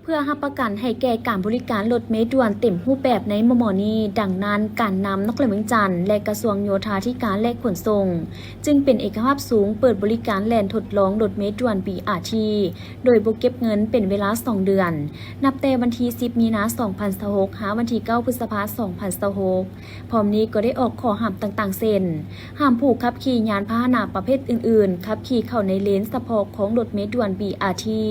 ເພື່ອຮັບປະກັນໃຫ້ແກ່ການບໍລິການລົດເມດ່ວນເຕັມຮູບແບບໃນມໍ່ໆນີ້, ດັ່ງນັ້ນ ການນຳນະຄອນຫຼວງວຽງຈັນ ແລະ ກະຊວງໂຍທາທິການ ແລະ ຂົນສົ່ງ ຈຶ່ງເປັນເອກະພາບສູງ ເປີດບໍລິການແລ່ນທົດລອງລົດເມດ່ວນ ບີອາທີ ໂດຍບໍ່ເກັບເງິນເປັນເວລາສອງເດືອນ, ນັບແຕ່ວັນທີສິບ ມີນາ ສອງພັນຊາວຫົກ ຫາວັນທີເກົ້າ ພຶດສະພາ ສອງພັນຊາວຫົກ. ພ້ອມນີ້ກໍໄດ້ອອກຂໍ້ຫ້າມຕ່າງໆ ເຊັ່ນ ຫ້າມຜູ້ຂັບຂີ່ຍານພາຫະນະປະເພດອື່ນໆ ຂັບຂີ່ເຂົ້າໃນເລນສະເພາະຂອງລົດເມດ່ວນ ບີອາທີ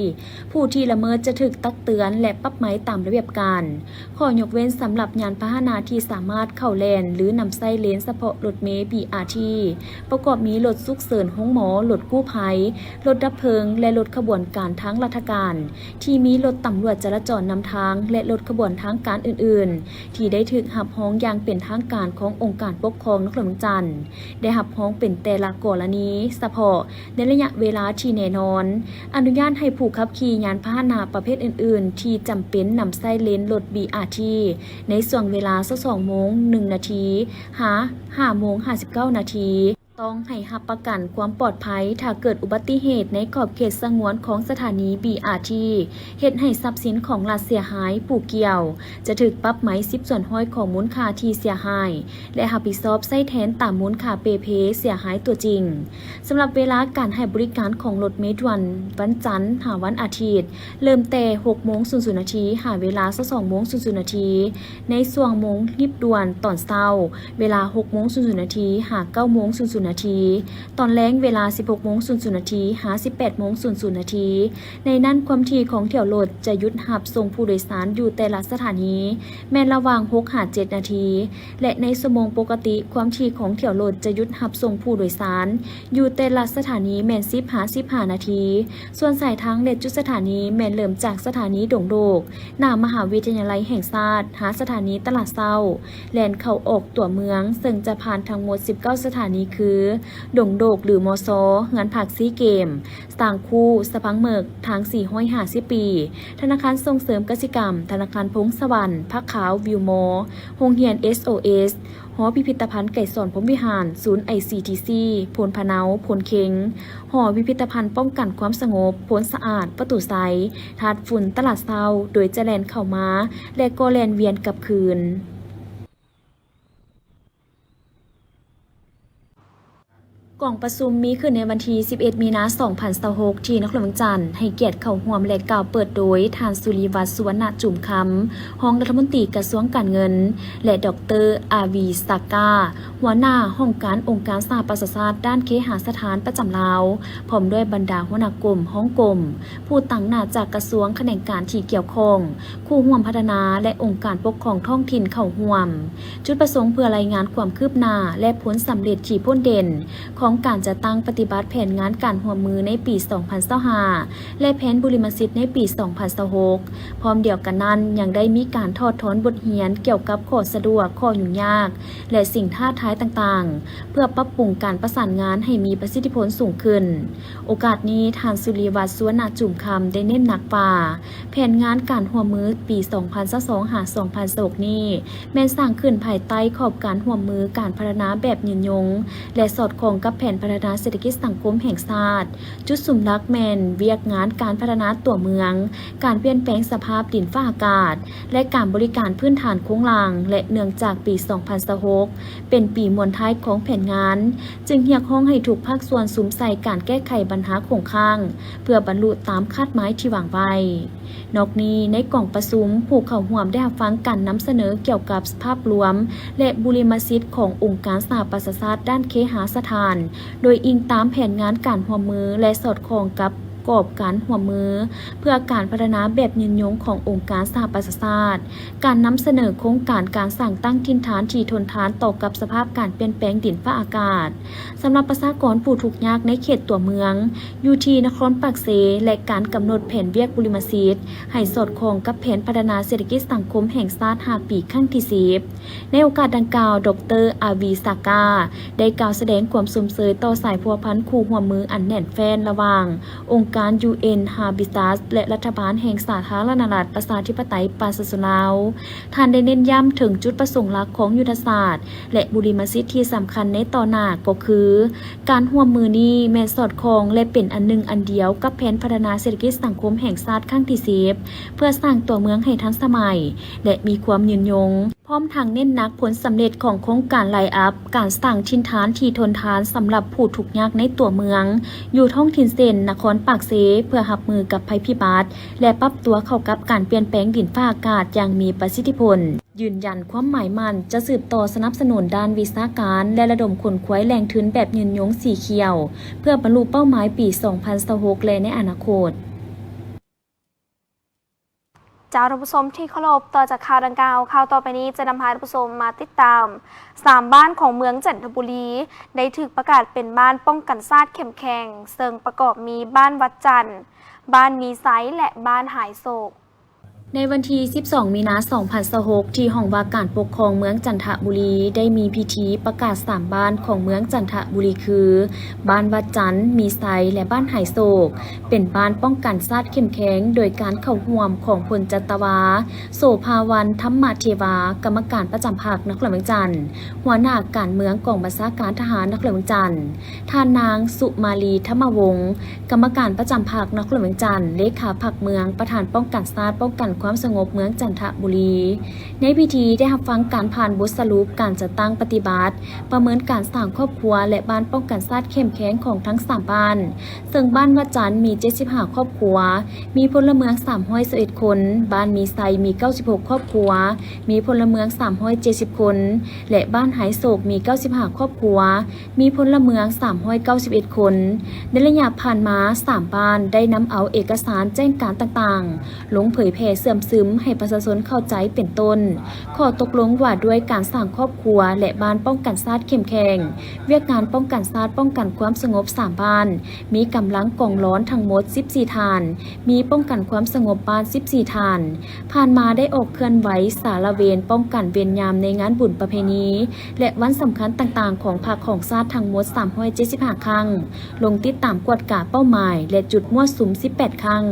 ຜູ້ທີ່ລະເມີດຈະຖືກຕັກເຕືອນ ແລະ ປັບໃໝຕາມລະບຽບການ. ຂໍ້ຍົກເວັ້ນສຳລັບຍານພາຫະນະທີ່ສາມາດເຂົ້າແລ່ນ ຫຼື ນຳໃຊ້ເລນສະເພາະລົດເມ ບີອາທີ ປະກອບມີລົດສຸກເສີນໂຮງໝໍ, ລົດກູ້ໄພ, ລົດດັບເພີງ ແລະ ລົດຂະບວນການທາງລັດຖະການ ທີ່ມີລົດຕຳຫຼວດຈະລາຈອນນຳທາງ ແລະ ລົດຂະບວນທາງການອື່ນໆ ທີ່ໄດ້ຖືກຮັບຮອງຢ່າງເປັນທາງການຂອງອົງການປົກຄອງນະຄອນຫຼວງວຽງຈັນ ໄດ້ຮັບຮອງເປັນແຕ່ລະກໍລະນີສະເພາະ ໃນໄລຍະເວລາທີ່ແນ່ນອນ. ອະນຸຍາດໃຫ້ຜູ້ຂັບຂີ່ຍານພາຫະນະປະເພດອື່ນໆ ທີ່ຈຳເປັນນຳໃຊ້ເລນລົດ ບີອາທີ ໃນຊ່ວງເວລາ ຊາວສອງໂມງໜຶ່ງນາທີ ຫາ ຫ້າໂມງຫ້າສິບເກົ້ານາທີ ຕ້ອງໃຫ້ຮັບປະກັນຄວາມປອດໄພ ຖ້າເກີດອຸບັດຕິເຫດໃນຂອບເຂດສະຫງວນຂອງສະຖານີ ບີອາທີ ເຮັດໃຫ້ຊັບສິນຂອງລັດເສຍຫາຍ, ຜູ້ກ່ຽວຈະຖືກປັບໃໝສິບສ່ວນຮ້ອຍຂອງມູນຄ່າທີ່ເສຍຫາຍ ແລະ ຮັບຜິດຊອບໃຊ້ແທນຕາມມູນຄ່າເປ່ເພເສຍຫາຍຕົວຈິງ. ສຳລັບເວລາການໃຫ້ບໍລິການຂອງລົດເມດ່ວນ ວັນຈັນຫາວັນອາທິດ ເລີ່ມແຕ່ຫົກໂມງສູນນາທີ ຫາເວລາ ຊາວສອງໂມງສູນນາທີ. ໃນຊ່ວງໂມງຮີບດ່ວນຕອນເຊົ້າ ເວລາ ຫົກໂມງສູນນາທີ ຫາ ເກົ້າໂມງສູນນາທີ, ຕອນແລງ ເວລາ ສິບຫົກໂມງສູນນາທີ ຫາ ສິບແປດໂມງສູນນາທີ. ໃນນັ້ນ ຄວາມຖີ່ຂອງຖ້ຽວລົດຈະຢຸດຮັບສົ່ງຜູ້ໂດຍສານຢູ່ແຕ່ລະສະຖານີ ແມ່ນລະຫວ່າງ ຫົກ ຫາ ເຈັດນາທີ ແລະ ໃນຊົ່ວໂມງປົກກະຕິ ຄວາມຖີ່ຂອງຖ້ຽວລົດຈະຢຸດຮັບສົ່ງຜູ້ໂດຍສານຢູ່ແຕ່ລະສະຖານີແມ່ນ ສິບ ຫາ ສິບຫ້ານາທີ. ສ່ວນສາຍທາງ ແລະ ຈຸດສະຖານີ ແມ່ນເລີ່ມຈາກສະຖານີດົງໂດກ ໜ້າມະຫາວິທະຍາໄລແຫ່ງຊາດ ຫາສະຖານີຕະຫຼາດເຊົ້າ ແລ່ນເຂົ້າອອກຕົວເມືອງ ເຊິ່ງຈະຜ່ານທັງໝົດ ສິບເກົ້າສະຖານີ ຄື ດົງໂດກ ຫຼື ມຊ, ເຮືອນພັກຊີເກມ, ສາງຄູ, ສະພັງເໝິກ, ທາງສີ່ຮ້ອຍຫ້າສິບປີ, ທະນາຄານສົ່ງເສີມກະສິກຳ, ທະນາຄານພົງສະຫວັນ, ພະຂາວ, ວິວມໍ, ໂຮງຮຽນ ເອສໂອເອສ, ຫໍພິພິທະພັນໄກສອນ ພົມວິຫານ, ສູນ ໄອຊີທີຊີ, ໂພນພະເນົາ, ໂພນເຄັງ, ຫໍພິພິທະພັນປ້ອງກັນຄວາມສະຫງົບ, ໂພນສະອາດ, ປະຕູໄຊ, ທາດຝຸ່ນ, ຕະຫຼາດເຊົ້າ, ໂດຍຈະແລ່ນເຂົ້າມາ ແລະ ກໍແລ່ນວຽນກັບຄືນ. ກອງປະຊຸມມີຂຶ້ນໃນວັນທີສິບເອັດ ມີນາ ສອງພັນຊາວຫົກ ທີ່ນະຄອນຫຼວງວຽງຈັນ, ໃຫ້ກຽດເຂົ້າຮ່ວມ ແລະ ກ່າວເປີດໂດຍ ທ່ານ ສຸລິວັດ ສຸວັນນະຈູມຄຳ, ຮອງລັດຖະມົນຕີກະຊວງການເງິນ ແລະ ດອກເຕີ ອາວີ ຊາກາ, ຫົວໜ້າຫ້ອງການອົງການສະຫະປະຊາຊາດ ດ້ານເຄຫະສະຖານປະຈຳລາວ, ພ້ອມດ້ວຍບັນດາຫົວໜ້າກົມ, ຮອງກົມ, ຜູ້ຕາງໜ້າຈາກກະຊວງ, ຂະແໜງການທີ່ກ່ຽວຂ້ອງ, ຄູ່ຮ່ວມພັດທະນາ ແລະ ອົງການປົກຄອງທ້ອງຖິ່ນເຂົ້າຮ່ວມ. ຈຸດປະສົງເພື່ອລາຍງານຄວາມຄືບໜ້າ ແລະ ຜົນສຳເລັດທີ່ພົ້ນເດັ່ນຂອງການຈັດຕັ້ງປະຕິບັດແຜນງານການຮ່ວມມືໃນປີສອງພັນຊາວຫ້າ ແລະ ແຜນບຸລິມະສິດໃນປີສອງພັນຊາວຫົກ. ພ້ອມດຽວກັນນັ້ນ, ຍັງໄດ້ມີການຖອດຖອນບົດຮຽນກ່ຽວກັບຂໍ້ສະດວກ, ຂໍ້ຫຍຸ້ງຍາກ ແລະ ສິ່ງທ້າທາຍຕ່າງໆ ເພື່ອປັບປຸງການປະສານງານໃຫ້ມີປະສິດທິຜົນສູງຂຶ້ນ. ໂອກາດນີ້, ທ່ານ ສຸລິວັດ ສຸວັນນະຈູມຄຳ ໄດ້ເນັ້ນໜັກວ່າ ແຜນງານການຮ່ວມມືປີສອງພັນຊາວສອງ ຫາ ສອງພັນຊາວຫົກນີ້ ແມ່ນສ້າງຂຶ້ນພາຍໃຕ້ຂອບການຮ່ວມມືການພັດທະນາແບບຍືນຍົງ ແລະ ສອດຄ່ອງກັບແຜນພັດທະນາເສດຖະກິດສັງຄົມແຫ່ງຊາດ. ຈຸດສຸມຫຼັກແມ່ນວຽກງານການພັດທະນາຕົວເມືອງ, ການປ່ຽນແປງສະພາບດິນຟ້າອາກາດ ແລະ ການບໍລິການພື້ນຖານໂຄງລ່າງ ແລະ ເນື່ອງຈາກປີສອງພັນຊາວຫົກ ເປັນປີມ້ວນທ້າຍຂອງແຜນງານ, ຈຶ່ງຮຽກຮ້ອງໃຫ້ທຸກພາກສ່ວນສຸມໃສ່ການແກ້ໄຂບັນຫາຄົງຄ້າງ ເພື່ອບັນລຸຕາມຄາດໝາຍທີ່ວາງໄວ້. ນອກນີ້, ໃນກອງປະຊຸມ, ຜູ້ເຂົ້າຮ່ວມໄດ້ຮັບຟັງການນຳສະເໜີກ່ຽວກັບສະພາບລວມ ແລະ ບຸລິມະສິດຂອງອົງການສະຫະປະຊາຊາດດ້ານເຄຫະສະຖານ, ໂດຍອີງຕາມແຜນງານການຮ່ວມມື ແລະ ສອດຄ່ອງກັບກອບການຮ່ວມມື ເພື່ອການພັດທະນາແບບຍືນຍົງຂອງອົງການສະຫະປະຊາຊາດ, ການນຳສະເໜີໂຄງການການສ້າງຕັ້ງຖິ່ນຖານທີ່ທົນທານຕໍ່ກັບສະພາບການປ່ຽນແປງດິນຟ້າອາກາດ ສຳລັບປະຊາກອນຜູ້ທຸກຍາກໃນເຂດຕົວເມືອງ ຢູ່ທີ່ນະຄອນປາກເຊ ແລະ ການກຳນົດແຜນວຽກບຸລິມະສິດໃຫ້ສອດຄ່ອງກັບແຜນພັດທະນາເສດຖະກິດສັງຄົມແຫ່ງຊາດຫ້າປີຄັ້ງທີສິບ. ໃນໂອກາດດັ່ງກ່າວ, ດອກເຕີ ອາວີ ຊາກາ ໄດ້ກ່າວສະແດງຄວາມຊົມເຊີຍຕໍ່ສາຍພົວພັນຄູ່ຮ່ວມມືອັນແໜ້ນແຟ້ນລະຫວ່າງອົງກ ການ ຢູເອັນ Habitat ແລະ ລັດຖະບານແຫ່ງສາທາລະນະລັດ ປະຊາທິປະໄຕ ປະຊາຊົນລາວ. ທ່ານໄດ້ເນັ້ນຢ້ຳເຖິງຈຸດປະສົງຫຼັກຂອງຍຸດທະສາດ ແລະ ບຸລິມະສິດທີ່ສຳຄັນໃນຕໍ່ໜ້າກໍຄື ການຮ່ວມມືນີ້ແມ່ນສອດຄ່ອງ ແລະ ເປັນອັນໜຶ່ງອັນດຽວກັບແຜນພັດທະນາເສດຖະກິດສັງຄົມແຫ່ງຊາດຄັ້ງທີສິບ ເພື່ອສ້າງຕົວເມືອງໃຫ້ທັນສະໄໝ ແລະ ມີຄວາມຍືນຍົງ. ພ້ອມທັງເນັ້ນໜັກຜົນສຳເລັດຂອງໂຄງການ Line Up ການສ້າງຖິ່ນຖານທີ່ທົນທານສຳລັບຜູ້ທຸກຍາກໃນຕົວເມືອງ ຢູ່ທ້ອງຖິ່ນເຊັ່ນ ນະຄອນປາກເຊ ເພື່ອຮັບມືກັບໄພພິບັດ ແລະ ປັບຕົວເຂົ້າກັບການປ່ຽນແປງດິນຟ້າອາກາດຢ່າງມີປະສິດທິຜົນ. ຢືນຢັນຄວາມໝາຍໝັ້ນຈະສືບຕໍ່ສະໜັບສະໜູນດ້ານວິຊາການ ແລະ ລະດົມຂົນຂວາຍແຫຼ່ງທຶນແບບຍືນຍົງສີຂຽວ ເພື່ອບັນລຸເປົ້າໝາຍປີສອງພັນຊາວຫົກ ແລະ ໃນອະນາຄົດ. ເຈົ້າ ທ່ານຜູ້ຊົມທີ່ເຄົາລົບ, ຕໍ່ຈາກຂ່າວດັ່ງກ່າວ, ຂ່າວຕໍ່ໄປນີ້ຈະນຳພາທ່ານຜູ້ຊົມມາຕິດຕາມ ສາມບ້ານຂອງເມືອງຈັນທະບູລີ ໄດ້ຖືກປະກາດເປັນບ້ານປ້ອງກັນຊາດເຂັ້ມແຂງ, ເຊິ່ງປະກອບມີບ້ານວັດຈັນ, ບ້ານມີໄຊ ແລະ ບ້ານຫາຍໂສກ. ໃນວັນທີສິບສອງ ມີນາ ສອງພັນຊາວຫົກ ທີ່ຫ້ອງວ່າການປົກຄອງເມືອງຈັນທະບູລີ ໄດ້ມີພິທີປະກາດສາມບ້ານຂອງເມືອງຈັນທະບູລີ ຄື ບ້ານວັດຈັນ, ມີໄຊ ແລະ ບ້ານຫາຍໂສກ ເປັນບ້ານປ້ອງກັນຊາດເຂັ້ມແຂງ ໂດຍການເຂົ້າຮ່ວມຂອງພົນຈັດຕະວາ ໂສພາວັນ ທຳມະເທວາ ກຳມະການປະຈຳພັກນະຄອນຫຼວງວຽງຈັນ, ຫົວໜ້າການເມືອງກອງບັນຊາການທະຫານນະຄອນຫຼວງວຽງຈັນ, ທ່ານນາງ ສຸມາລີ ທຳມະວົງ ກຳມະການປະຈຳພັກນະຄອນຫຼວງວຽງຈັນ, ເລຂາພັກເມືອງ, ປະທານປ້ອງກັນຊາດ ປ້ອງກັນຄວາມສະຫງົບເມືອງຈັນທະບູລີ. ໃນພິທີໄດ້ຮັບຟັງການຜ່ານບົດສະຫຼຸບການຈັດຕັ້ງປະຕິບັດ ປະເມີນການສ້າງຄອບຄົວ ແລະ ບ້ານປ້ອງກັນຊາດເຂັ້ມແຂງຂອງທັງສາມບ້ານ, ເຊິ່ງບ້ານວັດຈັນມີເຈັດສິບຫ້າຄອບຄົວ, ມີພົນລະເມືອງສາມຮ້ອຍຊາວເອັດຄົນ, ບ້ານມີໄຊມີເກົ້າສິບຫົກຄອບຄົວ, ມີພົນລະເມືອງສາມຮ້ອຍເຈັດສິບຄົນ ແລະ ບ້ານຫາຍໂສກມີເກົ້າສິບຫ້າຄອບຄົວ, ມີພົນລະເມືອງສາມຮ້ອຍເກົ້າສິບເອັດຄົນ. ໃນໄລຍະຜ່ານມາ, ສາມບ້ານໄດ້ນຳເອົາເອກະສານແຈ້ງການຕ່າງໆ ລົງເຜີຍແຜ່ເຊື່ອມຊຶມໃຫ້ປະຊາຊົນເຂົ້າໃຈ ເປັນຕົ້ນ ຂໍ້ຕົກລົງວ່າດ້ວຍການສ້າງຄອບຄົວ ແລະ ບ້ານປ້ອງກັນຊາດເຂັ້ມແຂງ, ວຽກງານປ້ອງກັນຊາດ ປ້ອງກັນຄວາມສະຫງົບສາມບ້ານ, ມີກຳລັງກອງລອນທັງໝົດສິບສີ່ທ່ານ, ມີປ້ອງກັນຄວາມສະຫງົບບ້ານສິບສີ່ທ່ານ. ຜ່ານມາໄດ້ອອກເຄື່ອນໄຫວສາລະເວນປ້ອງກັນເວນຍາມໃນງານບຸນປະເພນີ ແລະ ວັນສຳຄັນຕ່າງໆຂອງພັກຂອງຊາດທັງໝົດສາມຮ້ອຍເຈັດສິບຫ້າຄັ້ງ, ລົງຕິດຕາມກວດກາເປົ້າໝາຍ ແລະ ຈຸດມົ້ວສຸມສິບແປດຄັ້ງ.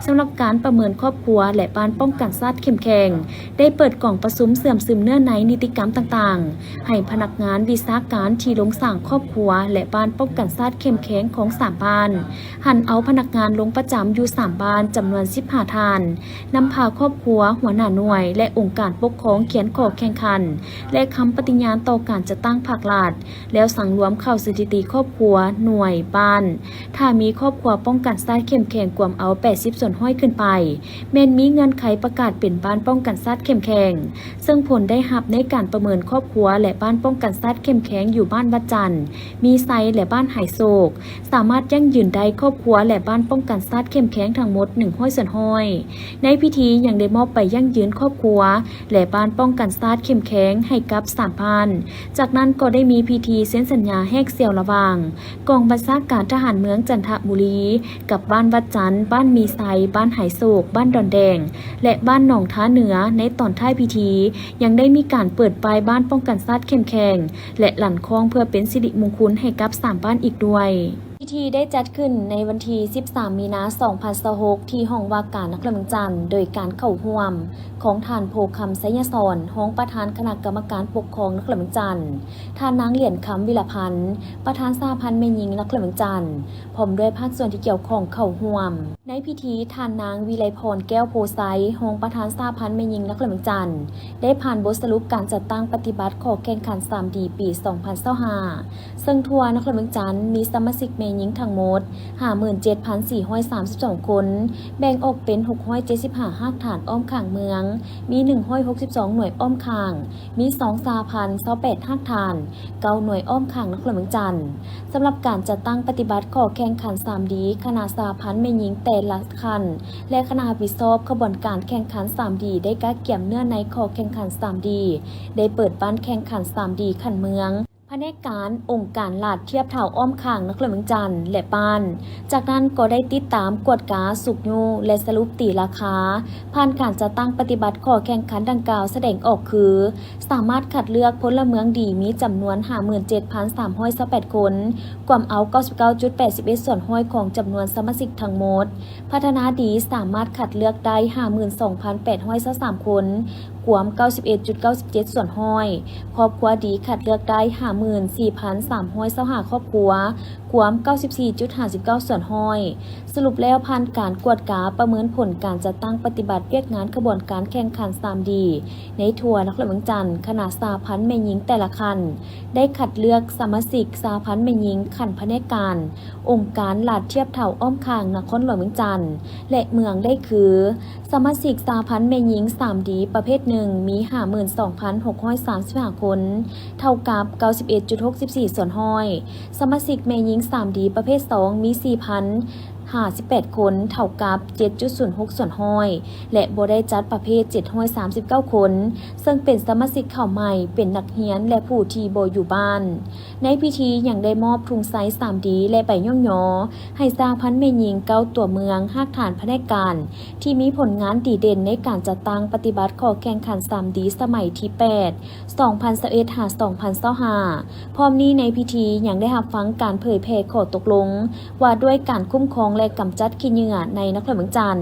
ສຳລັບການປະເມີນຄອບຄົວ ແລະ ບ້ານປ້ອງກັນຊາດເຂັ້ມແຂງ ໄດ້ເປີດກອງປະຊຸມເຊື່ອມຊຶມເນື້ອໃນນິຕິກຳຕ່າງໆ ໃຫ້ພະນັກງານວິຊາການທີ່ລົງສ້າງຄອບຄົວ ແລະ ບ້ານປ້ອງກັນຊາດເຂັ້ມແຂງຂອງສາມບ້ານ, ຫັນເອົາພະນັກງານລົງປະຈຳຢູ່ສາມບ້ານຈຳນວນສິບຫ້າທ່ານ, ນຳພາຄອບຄົວ, ຫົວໜ້າໜ່ວຍ ແລະ ອົງການປົກຄອງຂຽນຂໍ້ແຂ່ງຂັນ ແລະ ຄຳປະຕິຍານຕໍ່ການຈັດຕັ້ງພາກລັດ, ແລ້ວສັງລວມເຂົ້າສະຖິຕິຄອບຄົວ, ໜ່ວຍ, ບ້ານ. ຖ້າມີຄອບຄົວປ້ອງກັນຊາດເຂັ້ມແຂງກວມເອົາແປດສິບສ່ວນຮ້ອຍຂຶ້ນໄປ, ແມ່ນມີເງື່ອນໄຂປະກາດເປັນບ້ານປ້ອງກັນຊາດເຂັ້ມແຂງ. ເຊິ່ງຜົນໄດ້ຮັບໃນການປະເມີນຄອບຄົວ ແລະ ບ້ານປ້ອງກັນຊາດເຂັ້ມແຂງຢູ່ບ້ານວັດຈັນ, ມີໄຊ ແລະ ບ້ານຫາຍໂສກ ສາມາດຢັ້ງຢືນໄດ້ຄອບຄົວ ແລະ ບ້ານປ້ອງກັນຊາດເຂັ້ມແຂງທັງໝົດໜຶ່ງຮ້ອຍສ່ວນຮ້ອຍ. ໃນພິທີຍັງໄດ້ມອບໃບຢັ້ງຢືນຄອບຄົວ ແລະ ບ້ານປ້ອງກັນຊາດເຂັ້ມແຂງໃຫ້ກັບສາມບ້ານ. ຈາກນັ້ນກໍໄດ້ມີພິທີເຊັນສັນຍາແຮກສ່ຽວລະຫວ່າງ ກອງບັນຊາການທະຫານເມືອງຈັນທະບູລີ ກັບບ້ານວັດຈັນ, ບ້ານມີໄຊ, ບ້ານຫາຍໂສກ, ບ້ານດອນແດງ ແລະ ບ້ານໜອງທາເໜືອ. ໃນຕອນທ້າຍພິທີ ຍັງໄດ້ມີການເປີດປ້າຍບ້ານປ້ອງກັນຊາດເຂັ້ມແຂງ ແລະ ຫຼັນຄ້ອງເພື່ອເປັນສິລິມຸງຄຸນໃຫ້ກັບສາມບ້ານອີກດ້ວຍ. ພິທີໄດ້ຈັດຂຶ້ນໃນວັນທີສິບສາມ ມີນາ ສອງພັນຊາວຫົກ ທີ່ຫ້ອງວ່າການນະຄອນຫຼວງວຽງຈັນ ໂດຍການເຂົ້າຮ່ວມຂອງທ່ານ ໂພຄຳ ໄຊຍະສອນ ຮອງປະທານຄະນະກຳມະການປົກຄອງນະຄອນຫຼວງວຽງຈັນ, ທ່ານນາງ ຫຼຽນຄຳ ວິລະພັນ ປະທານສະຫະພັນແມ່ຍິງນະຄອນຫຼວງວຽງຈັນ ພ້ອມດ້ວຍພາກສ່ວນທີ່ກ່ຽວຂ້ອງເຂົ້າຮ່ວມ. ໃນພິທີ, ທ່ານນາງ ວິໄລພອນ ແກ້ວໂພໄຊ ຮອງປະທານສະຫະພັນແມ່ຍິງນະຄອນຫຼວງວຽງຈັນ ໄດ້ຜ່ານບົດສະຫຼຸບການຈັດຕັ້ງປະຕິບັດຂໍ້ແຂ່ງຂັນສາມດີ ປີສອງພັນຊາວຫ້າ ເຊິ່ງທົ່ວນະຄອນຫຼວງວຽງຈັນມີສະມາຊິກແມ່ຍິງທັງໝົດຫ້າໝື່ນເຈັດພັນສີ່ຮ້ອຍສາມສິບສອງຄົນ, ແບ່ງອອກເປັນຫົກຮ້ອຍເຈັດສິບຫ້າຮາກຖານອ້ອມຂ້າງເມືອງ, ມີໜຶ່ງຮ້ອຍຫົກສິບສອງໜ່ວຍອ້ອມຂ້າງ, ມີສອງສະຫະພັນຊາວແປດຮາກຖານ, ເກົ້າໜ່ວຍອ້ອມຂ້າງນະຄອນຫຼວງວຽງຈັນ. ສຳລັບການຈັດຕັ້ງປະຕິບັດຂໍ້ແຂ່ງຂັນສາມດີ ຄະນະສະຫະພັນແມ່ຍິງແຕ່ລະຂັ້ນ ແລະ ຄະນະຮັບຜິດຊອບຂະບວນການແຂ່ງຂັນສາມດີ ໄດ້ກະກຽມເນື້ອໃນຂໍ້ແຂ່ງຂັນສາມດີ, ໄດ້ເປີດບ້ານແຂ່ງຂັນສາມດີຂັ້ນເມືອງ, ຜະ ແນການອົງການລັດທຽບເທົ່າອ້ອມຂ້າງນະຄອນຫຼວງວຽງຈັນ ແລະ ບ້ານ, ຈາກນັ້ນກໍໄດ້ຕິດຕາມກວດກາ, ຊຸກຍູ້ ແລະ ສະຫຼຸບຕີລາຄາ. ຜ່ານການຈັດຕັ້ງປະຕິບັດຂໍ້ແຂ່ງຂັນດັ່ງກ່າວສະແດງອອກຄື ສາມາດຄັດເລືອກພົນລະເມືອງດີມີຈຳນວນຫ້າໝື່ນເຈັດພັນສາມຮ້ອຍຊາວແປດຄົນ, ກວມເອົາເກົ້າສິບເກົ້າຈຸດແປດສິບເອັດສ່ວນຮ້ອຍຂອງຈຳນວນສະມາຊິກທັງໝົດ. ພັດທະນາດີສາມາດຄັດເລືອກໄດ້ຫ້າໝື່ນສອງພັນແປດຮ້ອຍຊາວສາມຄົນ, ກວມເກົ້າສິບເອັດຈຸດເກົ້າສິບເຈັດສ່ວນຮ້ອຍ, ຄອບຄົວດີຄັດເລືອກໄດ້ຫ້າໝື່ນສີ່ພັນສາມຮ້ອຍຊາວຫ້າຄອບຄົວ, ກວມເກົ້າສິບສີ່ຈຸດຫ້າສິບເກົ້າສ່ວນຮ້ອຍ. ສະຫຼຸບແລ້ວ, ຜ່ານການກວດກາປະເມີນຜົນການຈັດຕັ້ງປະຕິບັດວຽກງານຂະບວນການແຂ່ງຂັນສາມດີ ໃນທົ່ວນະຄອນຫຼວງວຽງຈັນ, ຄະນະສະຫະພັນແມ່ຍິງແຕ່ລະຂັ້ນ ໄດ້ຄັດເລືອກສະມາຊິກສະຫະພັນແມ່ຍິງຂັ້ນພະແນກການ, ອົງການລັດທຽບເທົ່າອ້ອມຂ້າງນະຄອນຫຼວງວຽງຈັນ ແລະ ເມືອງໄດ້ຄື, ສະມາຊິກສະຫະພັນແມ່ຍິງສາມດີປະເພດໜຶ່ງ ມີຫ້າໝື່ນສອງພັນຫົກຮ້ອຍສາມສິບຫ້າຄົນ, ເທົ່າກັບເກົ້າສິບເອັດຈຸດຫົກສິບສີ່ສ່ວນຮ້ອຍ. ສະມາຊິກແມ່ຍິງສາມດີປະເພດສອງ ມີສີ່ພັນຫ້າສິບແປດຄົນ, ເທົ່າກັບເຈັດຈຸດສູນຫົກສ່ວນຮ້ອຍ ແລະ ບໍ່ໄດ້ຈັດປະເພດເຈັດຮ້ອຍສາມສິບເກົ້າຄົນ, ເຊິ່ງເປັນສະມາຊິກເຂົ້າໃໝ່, ເປັນນັກຮຽນ ແລະ ຜູ້ທີ່ບໍ່ຢູ່ບ້ານ. ໃນພິທີຍັງໄດ້ມອບທຸງໄຊສາມດີ ແລະ ໃບຍ້ອງຍໍໃຫ້ສະຫະພັນແມ່ຍິງເກົ້າຕົວເມືອງຮາກຖານພະແນກການ ທີ່ມີຜົນງານດີເດັ່ນໃນການຈັດຕັ້ງປະຕິບັດຂໍ້ແຂ່ງຂັນສາມດີສະໄໝທີແປດ ສອງພັນຊາວເອັດ ຫາ ສອງພັນຊາວຫ້າ ພ້ອມນີ້ໃນພິທີຍັງໄດ້ຮັບຟັງການເຜີຍແຜ່ຂໍ້ຕົກລົງວ່າດ້ວຍການຄຸ້ມຄອງ ແລະ ກຳຈັດຂີ້ເຫຍື້ອໃນນະຄອນຫຼວງວຽງຈັນ,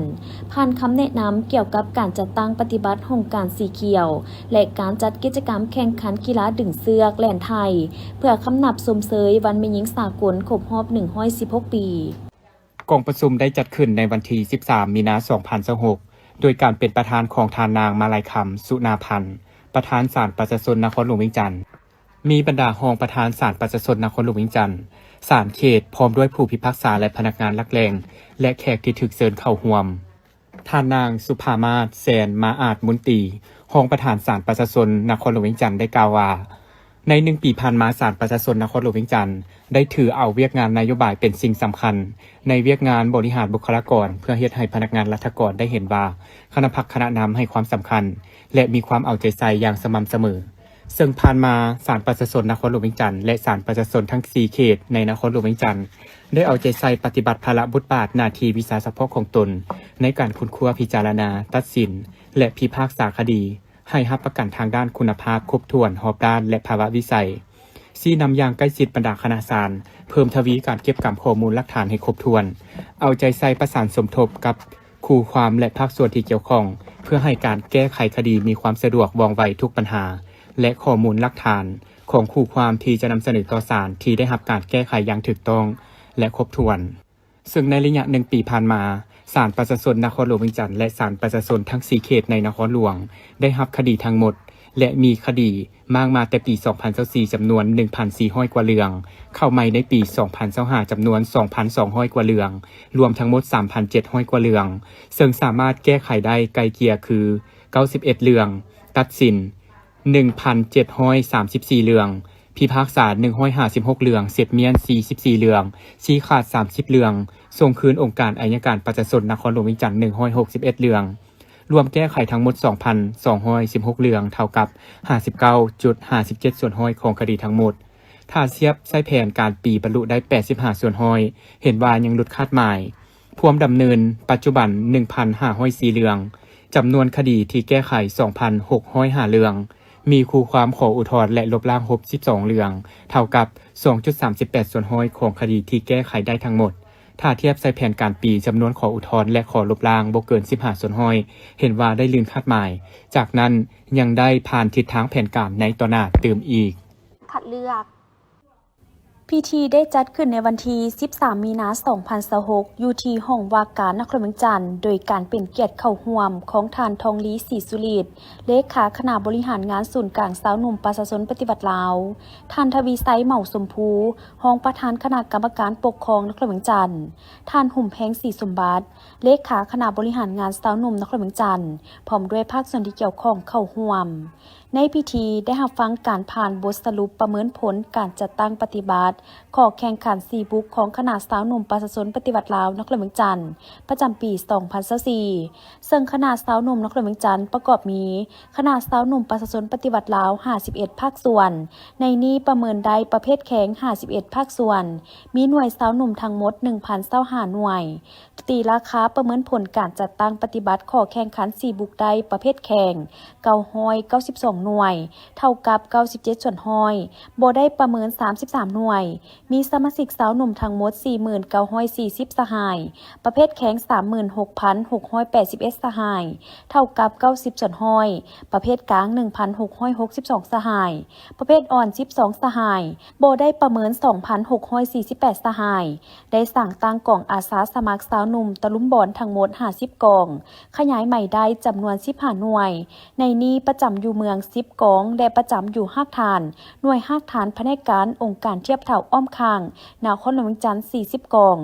ຜ່ານຄຳແນະນຳກ່ຽວກັບການຈັດຕັ້ງປະຕິບັດຫ້ອງການສີຂຽວ ແລະ ການຈັດກິດຈະກຳແຂ່ງຂັນກິລາດຶງເຊືອກແລ່ນໄຖ່ ເພື່ອຄຳນັບຊົມເຊີຍວັນແມ່ຍິງສາກົນຄົບຮອບໜຶ່ງຮ້ອຍສິບຫົກປີ. ກອງປະຊຸມໄດ້ຈັດຂຶ້ນໃນວັນທີສິບສາມ ມີນາ ສອງພັນຊາວຫົກ ໂດຍການເປັນປະທານຂອງທ່ານນາງ ມາໄລຄຳ ສຸນາພັນ ປະທານສານປະຊາຊົນນະຄອນຫຼວງວຽງຈັນ. ມີບັນດາຮອງປະທານສານປະຊາຊົນນະຄອນຫຼວງວຽງຈັນ, ສານເຂດ, ພ້ອມດ້ວຍຜູ້ພິພາກສາ ແລະ ພະນັກງານຫຼັກແຫຼ່ງ ແລະ ແຂກທີ່ຖືກເຊີນເຂົ້າຮ່ວມ. ທ່ານນາງ ສຸພາມາດ ແສນມາອາດ ມົນຕີ, ຮອງປະທານສານປະຊາຊົນນະຄອນຫຼວງວຽງຈັນ ໄດ້ກ່າວວ່າ, ໃນໜຶ່ງປີຜ່ານມາ, ສານປະຊາຊົນນະຄອນຫຼວງວຽງຈັນ ໄດ້ຖືເອົາວຽກງານນະໂຍບາຍເປັນສິ່ງສຳຄັນ ໃນວຽກງານບໍລິຫານບຸກຄະລາກອນ ເພື່ອເຮັດໃຫ້ພະນັກງານລັດຖະກອນໄດ້ເຫັນວ່າ ຄະນະພັກຄະນະນຳໃຫ້ຄວາມສຳຄັນ ແລະ ມີຄວາມເອົາໃຈໃສ່ຢ່າງສະໝ່ຳສະເໝີ. ເຊິ່ງຜ່ານມາ, ສານປະຊາຊົນນະຄອນຫຼວງວຽງຈັນ ແລະ ສານປະຊາຊົນທັງສີ່ເຂດໃນນະຄອນຫຼວງວຽງຈັນ ໄດ້ເອົາໃຈໃສ່ປະຕິບັດພາລະບົດບາດໜ້າທີ່ວິຊາສະເພາະຂອງຕົນ ໃນການຄົ້ນຄວ້າ, ພິຈາລະນາ, ຕັດສິນ ແລະ ພິພາກສາຄະດີ ໃຫ້ຮັບປະກັນທາງດ້ານຄຸນນະພາບຄົບຖ້ວນ, ຮອບດ້ານ ແລະ ພາວະວິໄສ, ຊີ້ນຳຢ່າງໃກ້ຊິດບັນດາຄະນະສານ, ເພີ່ມທະວີການເກັບກຳຂໍ້ມູນຫຼັກຖານໃຫ້ຄົບຖ້ວນ, ເອົາໃຈໃສ່ປະສານສົມທົບກັບ ຄູ່ຄວາມ ແລະ ພາກສ່ວນທີ່ກ່ຽວຂ້ອງ ເພື່ອໃຫ້ການແກ້ໄຂຄະດີມີຄວາມສະດວກ, ວ່ອງໄວທຸກບັນຫາ ແລະ ຂໍ້ມູນຫຼັກຖານຂອງຄູ່ຄວາມທີ່ຈະນຳສະເໜີຕໍ່ສານ ທີ່ໄດ້ຮັບການແກ້ໄຂຢ່າງຖືກຕ້ອງ ແລະ ຄົບຖ້ວນ. ເຊິ່ງໃນໄລຍະໜຶ່ງປີຜ່ານມາ, ສານປະຊາຊົນນະຄອນຫຼວງວຽງຈັນ ແລະ ສານປະຊາຊົນທັງສີ່ເຂດໃນນະຄອນຫຼວງ ໄດ້ຮັບຄະດີທັງໝົດ ແລະ ມີຄະດີ ມ້າງມາແຕ່ປີສອງພັນຊາວສີ່ ຈຳນວນໜຶ່ງພັນສີ່ຮ້ອຍກວ່າເລື່ອງ, ເຂົ້າໃໝ່ໃນປີສອງພັນຊາວຫ້າ ຈຳນວນສອງພັນສອງຮ້ອຍກວ່າເລື່ອງ, ລວມທັງໝົດສາມພັນເຈັດຮ້ອຍກວ່າເລື່ອງ, ເຊິ່ງສາມາດແກ້ໄຂໄດ້ໄກ່ເກ່ຍຄືເກົ້າສິບເອັດເລື່ອງ, ຕັດສິນໜຶ່ງພັນເຈັດຮ້ອຍສາມສິບສີ່ເລື່ອງ, ພິພາກສາໜຶ່ງຮ້ອຍຫ້າສິບຫົກເລື່ອງ, ເສັບມ້ຽນສີ່ສິບສີ່ເລື່ອງ, ຊີ້ຂາດສາມສິບເລື່ອງ, ສົ່ງຄືນອົງການໄອຍະການປະຊາຊົນນະຄອນຫຼວງວຽງຈັນໜຶ່ງຮ້ອຍຫົກສິບເອັດເລື່ອງ. ລວມແກ້ໄຂທັງໝົດສອງພັນສອງຮ້ອຍສິບຫົກເລື່ອງ, ເທົ່າກັບຫ້າສິບເກົ້າຈຸດຫ້າສິບເຈັດສ່ວນຮ້ອຍຂອງຄະດີທັງໝົດ. ຖ້າທຽບໃສ່ແຜນການປີ ບັນລຸໄດ້ແປດສິບຫ້າສ່ວນຮ້ອຍ, ເຫັນວ່າຍັງຫຼຸດຄາດໝາຍ. ພວມດຳເນີນປັດຈຸບັນໜຶ່ງພັນຫ້າຮ້ອຍສີ່ເລື່ອງ, ຈຳນວນຄະດີທີ່ແກ້ໄຂສອງພັນຫົກຮ້ອຍຫ້າເລື່ອງ, ມີຄູ່ຄວາມຂໍອຸທອນ ແລະ ລົບລ້າງຫົກສິບສອງເລື່ອງ, ເທົ່າກັບສອງຈຸດສາມສິບແປດສ່ວນຮ້ອຍຂອງຄະດີທີ່ແກ້ໄຂໄດ້ທັງໝົດ. ຖ້າທຽບໃສ່ແຜນການປີ, ຈຳນວນຂໍອຸທອນ ແລະ ຂໍລົບລ້າງບໍ່ເກີນສິບຫ້າສ່ວນຮ້ອຍ, ເຫັນວ່າໄດ້ລື່ນຄາດໝາຍ. ຈາກນັ້ນຍັງໄດ້ຜ່ານທິດທາງແຜນການໃນຕໍ່ໜ້າຕື່ມອີກ. ຄັດເລືອກ. ພິທີໄດ້ຈັດຂຶ້ນໃນວັນທີສິບສາມ ມີນາ ສອງພັນຊາວຫົກ ຢູ່ທີ່ຫ້ອງວ່າການນະຄອນຫຼວງວຽງຈັນ, ໂດຍການເປັນກຽດເຂົ້າຮ່ວມຂອງທ່ານ ທອງລີ ສີສຸລິດ, ເລຂາຄະນະບໍລິຫານງານສູນກາງຊາວໜຸ່ມປະຊາຊົນປະຕິວັດລາວ, ທ່ານ ທະວີໄຊ ເໝົາຊົມພູ, ຮອງປະທານຄະນະກຳມະການປົກຄອງນະຄອນຫຼວງວຽງຈັນ, ທ່ານ ຫຸມແພງ ສີສົມບັດ, ເລຂາຄະນະບໍລິຫານງານຊາວໜຸ່ມນະຄອນຫຼວງວຽງຈັນ, ພ້ອມດ້ວຍພາກສ່ວນທີ່ກ່ຽວຂ້ອງເຂົ້າຮ່ວມ. ໃນພິທີໄດ້ຮັບຟັງການຜ່ານບົດສະຫຼຸບປະເມີນຜົນການຈັດຕັ້ງປະຕິບັດຂໍ້ແຂ່ງຂັນສີ່ບຸກຂອງຄະນະຊາວໜຸ່ມປະຊາຊົນປະຕິວັດລາວນະຄອນຫຼວງວຽງຈັນ ປະຈຳປີສອງພັນຊາວສີ່ ເຊິ່ງຄະນະຊາວໜຸ່ມນະຄອນຫຼວງວຽງຈັນປະກອບມີ ຄະນະຊາວໜຸ່ມປະຊາຊົນປະຕິວັດລາວຫ້າສິບເອັດພາກສ່ວນ, ໃນນີ້ປະເມີນໄດ້ປະເພດແຂງຫ້າສິບເອັດພາກສ່ວນ, ມີໜ່ວຍຊາວໜຸ່ມທັງໝົດໜຶ່ງພັນຊາວຫ້າໜ່ວຍ. ຕີລາຄາປະເມີນຜົນການຈັດຕັ້ງປະຕິບັດຂໍ້ແຂ່ງຂັນສີ່ບຸກໄດ້ປະເພດແຂງເກົ້າຮ້ອຍເກົ້າສິບສອງໜ່ວຍ, ເທົ່າກັບເກົ້າສິບເຈັດສ່ວນຮ້ອຍ, ບໍ່ໄດ້ປະເມີນສາມສິບສາມໜ່ວຍ, ມີສະມາຊິກຊາວໜຸ່ມທັງໝົດສີ່ໝື່ນເກົ້າຮ້ອຍສີ່ສິບສະຫາຍ, ປະເພດແຂງສາມໝື່ນຫົກພັນຫົກຮ້ອຍແປດສິບເອັດສະຫາຍ, ເທົ່າກັບເກົ້າສິບສ່ວນຮ້ອຍ, ປະເພດກາງໜຶ່ງພັນຫົກຮ້ອຍຫົກສິບສອງສະຫາຍ, ປະເພດອ່ອນສິບສອງສະຫາຍ, ບໍ່ໄດ້ປະເມີນສອງພັນຫົກຮ້ອຍສີ່ສິບແປດສະຫາຍ, ໄດ້ສ້າງຕັ້ງກອງອາສາສະໝັກຊາວໜຸ່ມຕະລຸມບອນທັງໝົດຫ້າສິບກອງ, ຂະຫຍາຍໃໝ່ໄດ້ຈຳນວນສິບຫ້າໜ່ວຍ, ໃນນີ້ປະຈຳຢູ່ເມືອງສິບກອງ ແລະ ປະຈຳຢູ່ຮາກຖານ ໜ່ວຍຮາກຖານພະແນກການອົງການທຽບເທົ່າອ້ອມຂ້າງນະຄອນຫຼວງວຽງຈັນສີ່ສິບກອງ,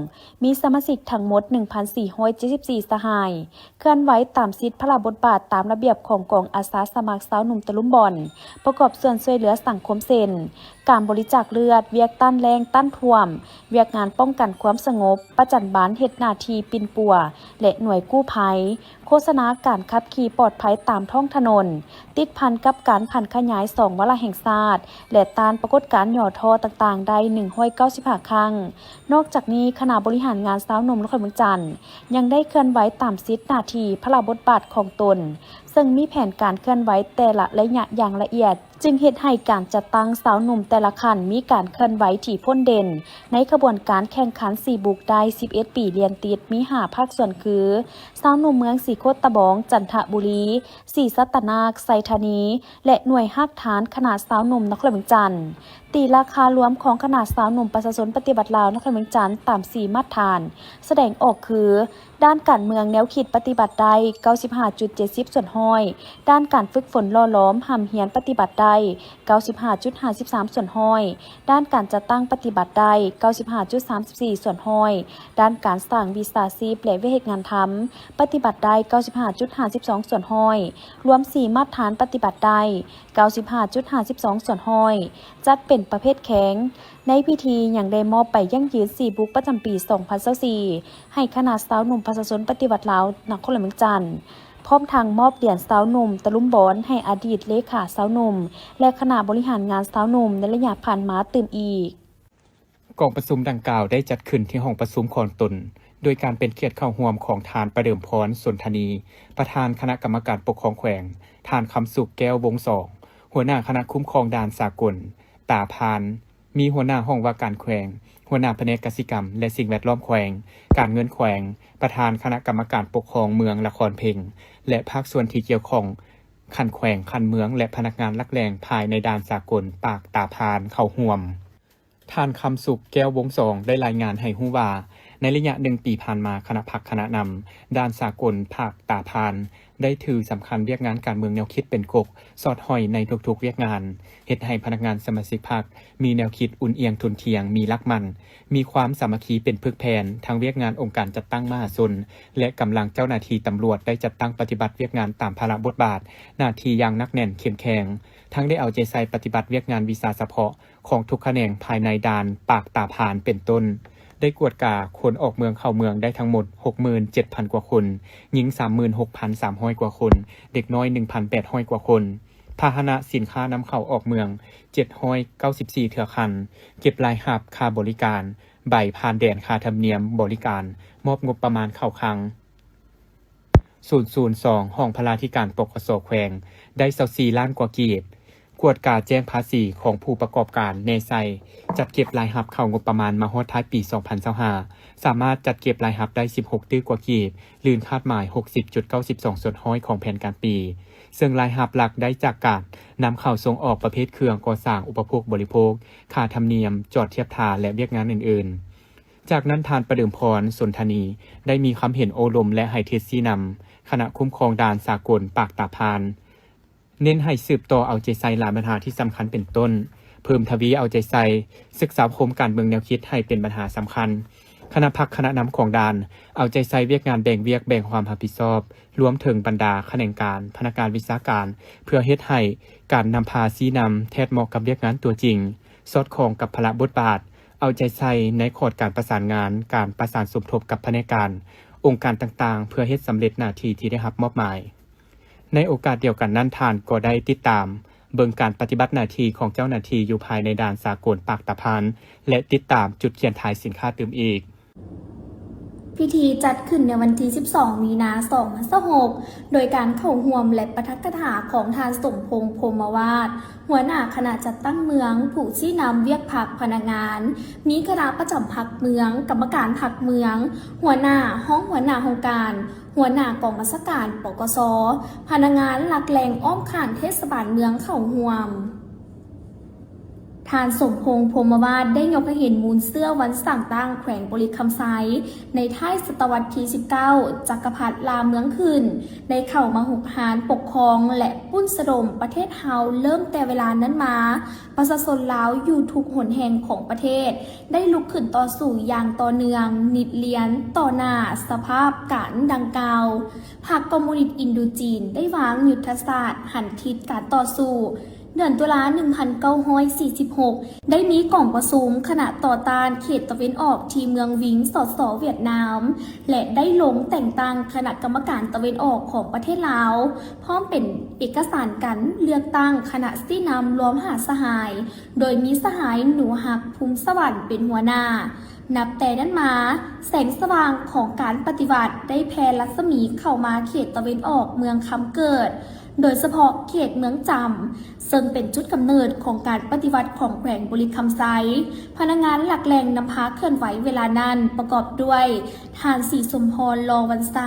ມີສະມາຊິກທັງໝົດໜຶ່ງພັນສີ່ຮ້ອຍເຈັດສິບສີ່ສະຫາຍ. ເຄື່ອນໄຫວຕາມສິດພາລະບົດບາດຕາມລະບຽບຂອງກອງອາສາສະໝັກຊາວໜຸ່ມຕະລຸມບອນ ປະກອບສ່ວນຊ່ວຍເຫຼືອສັງຄົມເຊັ່ນ ການບໍລິຈາກເລືອດ, ວຽກຕ້ານແລ້ງຕ້ານຖ້ວມ, ວຽກງານປ້ອງກັນຄວາມສະຫງົບ, ປະຈັນບັນເຮັດໜ້າທີ່ປິ່ນປົວ ແລະ ໜ່ວຍກູ້ໄພ, ໂຄສະນາການຂັບຂີ່ປອດໄພຕາມທ້ອງຖະໜົນ, ຕິດພັນກັບການຜັນຂະຫຍາຍສອງວາລະແຫ່ງຊາດ ແລະ ຕ້ານປາກົດການຫຍໍ້ທໍ້ຕ່າງໆ ໄດ້ໜຶ່ງຮ້ອຍເກົ້າສິບຫ້າຄັ້ງ. ນອກຈາກນີ້, ຄະນະບໍລິຫານງານຊາວໜຸ່ມນະຄອນຫຼວງວຽງຈັນ ຍັງໄດ້ເຄື່ອນໄຫວຕາມສິດໜ້າທີ່ພາລະບົດບາດຂອງຕົນ, ເຊິ່ງມີແຜນການເຄື່ອນໄຫວແຕ່ລະໄລຍະຢ່າງລະອຽດ, ຈຶ່ງເຮັດໃຫ້ການຈັດຕັ້ງຊາວໜຸ່ມແຕ່ລະຂັ້ນມີການເຄື່ອນໄຫວທີ່ໂພ່ນເດັ່ນໃນຂະບວນການແຂ່ງຂັນສີ່ບຸກໄດ້ສິບເອັດປີລຽນຕິດ ມີຫ້າພາກສ່ວນຄື ຊາວໜຸ່ມເມືອງສີໂຄດຕະບອງ, ຈັນທະບູລີ, ສີສັດຕະນາກ, ໄຊທານີ ແລະ ໜ່ວຍຮາກຖານຄະນະຊາວໜຸ່ມນະຄອນຫຼວງວຽງຈັນ. ຕີລາຄາລວມຂອງຄະນະຊາວໜຸ່ມປະຊາຊົນປະຕິວັດລາວນະຄອນຫຼວງວຽງຈັນຕາມສີ່ມາດຖານສະແດງອອກຄື ດ້ານການເມືອງແນວຄິດປະຕິບັດໄດ້ເກົ້າສິບຫ້າຈຸດເຈັດສິບສ່ວນຮ້ອຍ, ດ້ານການຝຶກຝົນຫຼໍ່ຫຼອມຮ່ຳຮຽນປະຕິບັດໄດ້ເກົ້າສິບຫ້າຈຸດຫ້າສິບສາມສ່ວນຮ້ອຍ, ດ້ານການຈັດຕັ້ງປະຕິບັດໄດ້ເກົ້າສິບຫ້າຈຸດສາມສິບສີ່ສ່ວນຮ້ອຍ, ດ້ານການສ້າງວິຊາຊີບ ແລະ ວຽກເຮັດງານທຳປະຕິບັດໄດ້ເກົ້າສິບຫ້າຈຸດຫ້າສິບສອງສ່ວນຮ້ອຍ, ລວມສີ່ມາດຖານປະຕິບັດໄດ້ເກົ້າສິບຫ້າຈຸດຫ້າສິບສອງສ່ວນຮ້ອຍ, ຈັດເປັນປະເພດແຂງ. ໃນພິທີຍັງໄດ້ມອບໃບຢັ້ງຢືນສີ່ບຸກປະຈຳປີສອງພັນຊາວສີ່ ໃຫ້ຄະນະຊາວໜຸ່ມປະຊາຊົນປະຕິວັດລາວນະຄອນຫຼວງວຽງຈັນ, ພ້ອມທັງມອບຫຼຽນຊາວໜຸ່ມຕະລຸມບອນໃຫ້ອະດີດເລຂາຊາວໜຸ່ມ ແລະ ຄະນະບໍລິຫານງານຊາວໜຸ່ມໃນໄລຍະຜ່ານມາຕື່ມອີກ. ກອງປະຊຸມດັ່ງກ່າວໄດ້ຈັດຂຶ້ນທີ່ຫ້ອງປະຊຸມຂອງຕົນ, ໂດຍການເປັນກຽດເຂົ້າຮ່ວມຂອງທ່ານ ປະເດີມພອນ ສົນທະນີ, ປະທານຄະນະກຳມະການປົກຄອງແຂວງ, ທ່ານ ຄຳສຸກ ແກ້ວວົງສອງ, ຫົວໜ້າຄະນະຄຸ້ມຄອງດ່ານສາກົນຕາພານ, ມີຫົວໜ້າຫ້ອງວ່າການແຂວງ, ຫົວໜ້າພະແນກກະສິກຳ ແລະ ສິ່ງແວດລ້ອມແຂວງ, ການເງິນແຂວງ, ປະທານຄະນະກຳມະການປົກຄອງເມືອງລະຄອນເພັງ ແລະ ພາກສ່ວນທີ່ກ່ຽວຂ້ອງຂັ້ນແຂວງ, ຂັ້ນເມືອງ ແລະ ພະນັກງານຫຼັກແຫຼ່ງພາຍໃນດ່ານສາກົນປາກຕາພານເຂົ້າຮ່ວມ. ທ່ານ ຄຳສຸກ ແກ້ວວົງສອງ ໄດ້ລາຍງານໃຫ້ຮູ້ວ່າ, ໃນໄລຍະໜຶ່ງປີຜ່ານມາ, ຄະນະພັກຄະນະນຳດ່ານສາກົນປາກຕາພານ ໄດ້ຖືສຳຄັນວຽກງານການເມືອງແນວຄິດເປັນກົກ, ສອດຫ້ອຍໃນທຸກໆວຽກງານ, ເຮັດໃຫ້ພະນັກງານສະມາຊິກພັກມີແນວຄິດອຸ່ນອຽງທຸ່ນທ່ຽງ, ມີຫຼັກໝັ້ນ, ມີຄວາມສາມັກຄີເປັນຜຶກແຜ່ນ, ທັງວຽກງານອົງການຈັດຕັ້ງມະຫາຊົນ ແລະ ກຳລັງເຈົ້າໜ້າທີ່ຕຳຫຼວດໄດ້ຈັດຕັ້ງປະຕິບັດວຽກງານຕາມພາລະບົດບາດໜ້າທີ່ຢ່າງໜັກແໜ້ນເຂັ້ມແຂງ, ທັງໄດ້ເອົາໃຈໃສ່ປະຕິບັດວຽກງານວິຊາສະເພາະ ຂອງທຸກຂະແໜງພາຍໃນດ່ານປາກຕາພານເປັນຕົ້ນ, ໄດ້ກວດກາຄົນອອກເມືອງເຂົ້າເມືອງໄດ້ທັງໝົດຫົກໝື່ນເຈັດພັນກວ່າຄົນ, ຍິງສາມໝື່ນຫົກພັນສາມຮ້ອຍກວ່າຄົນ, ເດັກນ້ອຍໜຶ່ງພັນແປດຮ້ອຍກວ່າຄົນ, ພາຫະນະສິນຄ້ານຳເຂົ້າອອກເມືອງເຈັດຮ້ອຍເກົ້າສິບສີ່ເທື່ອຄັນ, ເກັບລາຍຮັບຄ່າບໍລິການ, ໃບຜ່ານແດນ, ຄ່າທຳນຽມບໍລິການ, ມອບງົບປະມານເຂົ້າຄັງ. ສູນສູນສອງ ຫ້ອງພະລາທິການ ປກສ ແຂວງ ໄດ້ຊາວສີ່ລ້ານກວ່າກີບ, ກວດກາແຈ້ງພາສີຂອງຜູ້ປະກອບການແນໃສ່, ຈັດເກັບລາຍຮັບເຂົ້າງົບປະມານມາຮອດທ້າຍປີສອງພັນຊາວຫ້າ ສາມາດຈັດເກັບລາຍຮັບໄດ້ສິບຫົກຕື້ກວ່າກີບ, ລື່ນຄາດໝາຍຫົກສິບຈຸດເກົ້າສິບສອງສ່ວນຮ້ອຍຂອງແຜນການປີ, ເຊິ່ງລາຍຮັບຫຼັກໄດ້ຈາກການນຳເຂົ້າສົ່ງອອກປະເພດເຄື່ອງກໍ່ສ້າງອຸປະໂພກບໍລິໂພກ, ຄ່າທຳນຽມ, ຈອດທຽບທ່າ ແລະ ວຽກງານອື່ນໆ. ຈາກນັ້ນ ທ່ານ ປະເດີມພອນ ສົນທະນີ ໄດ້ມີຄຳເຫັນໂອ້ລົມ ແລະ ໃຫ້ທິດຊີ້ນຳຄະນະຄຸ້ມຄອງດ່ານສາກົນປາກຕາພານ, ເນັ້ນໃຫ້ສືບຕໍ່ເອົາໃຈໃສ່ຫຼາຍບັນຫາທີ່ສຳຄັນເປັນຕົ້ນ, ເພີ່ມທະວີເອົາໃຈໃສ່ສຶກສາອົບຮົມການເມືອງແນວຄິດໃຫ້ເປັນບັນຫາສຳຄັນ, ຄະນະພັກຄະນະນຳຂອງດ່ານ ເອົາໃຈໃສ່ວຽກງານແບ່ງວຽກແບ່ງຄວາມຮັບຜິດຊອບ ລວມເຖິງບັນດາຂະແໜງການ, ພະນັກງານວິຊາການ ເພື່ອເຮັດໃຫ້ການນຳພາຊີ້ນຳແທດເໝາະກັບວຽກງານຕົວຈິງ, ສອດຄ່ອງກັບພາລະບົດບາດ, ເອົາໃຈໃສ່ໃນຂອດການປະສານງານ, ການປະສານສົມທົບກັບພະແນກການ, ອົງການຕ່າງໆ ເພື່ອເຮັດສຳເລັດໜ້າທີ່ທີ່ໄດ້ຮັບມອບໝາຍ. ໃນໂອກາດດຽວກັນນັ້ນ, ທ່ານກໍໄດ້ຕິດຕາມເບິ່ງການປະຕິບັດໜ້າທີ່ຂອງເຈົ້າໜ້າທີ່ຢູ່ພາຍໃນດ່ານສາກົນປາກຕາພານ ແລະ ຕິດຕາມຈຸດຂຽນຖ່າຍສິນຄ້າຕື່ມອີກ. ພິທີຈັດຂຶ້ນໃນວັນທີສິບສອງ ມີນາ ສອງພັນຊາວຫົກ ໂດຍການເຂົ້າຮ່ວມ ແລະ ປາຖະກະຖາຂອງທ່ານ ສົມພົງ ພົມມະວາດ ຫົວໜ້າຄະນະຈັດຕັ້ງເມືອງ, ຜູ້ຊີ້ນຳວຽກພັກພະນັກງານ, ມີຄະນະປະຈຳພັກເມືອງ, ກຳມະການພັກເມືອງ, ຫົວໜ້າ, ຮອງຫົວໜ້າຫ້ອງການ, ຫົວໜ້າກອງບັນຊາການ ປກສ, ພະນັກງານຫຼັກແຫຼ່ງອ້ອມຂ້າງເທດສະບານເມືອງເຂົ້າຮ່ວມ. ທ່ານ ສົມພົງ ພົມມະວາດ ໄດ້ຍົກໃຫ້ເຫັນມູນເຊື້ອວັນສ້າງຕັ້ງແຂວງບໍລິຄຳໄຊ ໃນທ້າຍສະຕະວັດທີສິບເກົ້າ ຈັກກະພັດລ່າເມືອງຂຶ້ນ ໄດ້ເຂົ້າມາຮຸກຮານປົກຄອງ ແລະ ປຸ້ນສະດົມປະເທດເຮົາ. ເລີ່ມແຕ່ເວລານັ້ນມາ, ປະຊາຊົນລາວຢູ່ທຸກຫົນແຫ່ງຂອງປະເທດ ໄດ້ລຸກຂຶ້ນຕໍ່ສູ້ຢ່າງຕໍ່ເນື່ອງ, ນິດລຽນຕໍ່ໜ້າສະພາບການດັ່ງກ່າວ. ພັກຄອມມູນິດອິນໂດຈີນໄດ້ວາງຍຸດທະສາດຫັນທິດການຕໍ່ສູ້. ເດືອນຕຸລາ ໜຶ່ງພັນເກົ້າຮ້ອຍສີ່ສິບຫົກ ໄດ້ມີກອງປະຊຸມຄະນະຕໍ່ຕ້ານເຂດຕາເວັນອອກທີ່ເມືອງວິງ ສສ ຫວຽດນາມ ແລະ ໄດ້ລົງແຕ່ງຕັ້ງຄະນະກຳມະການຕາເວັນອອກຂອງປະເທດລາວ ພ້ອມເປັນເອກະສານການເລືອກຕັ້ງຄະນະຊີ້ນຳລວມຫ້າສະຫາຍ, ໂດຍມີສະຫາຍ ໜູຮັກ ພູມສະຫວັນ ເປັນຫົວໜ້າ. ນັບແຕ່ນັ້ນມາ, ແສງສະຫວ່າງຂອງການປະຕິວັດໄດ້ແຜ່ລັດສະໝີເຂົ້າມາເຂດຕາເວັນອອກເມືອງຄຳເກີດ, ໂດຍສະເພາະເຂດເມືອງຈຳ, ເຊິ່ງເປັນຈຸດກຳເນີດຂອງການປະຕິວັດຂອງແຂວງບໍລິຄຳໄຊ. ພະນັກງານຫຼັກແຫຼ່ງນຳພາເຄື່ອນໄຫວເວລານັ້ນປະກອບດ້ວຍ ທ່ານ ສີສົມພອນ ລໍວັນໄຊ,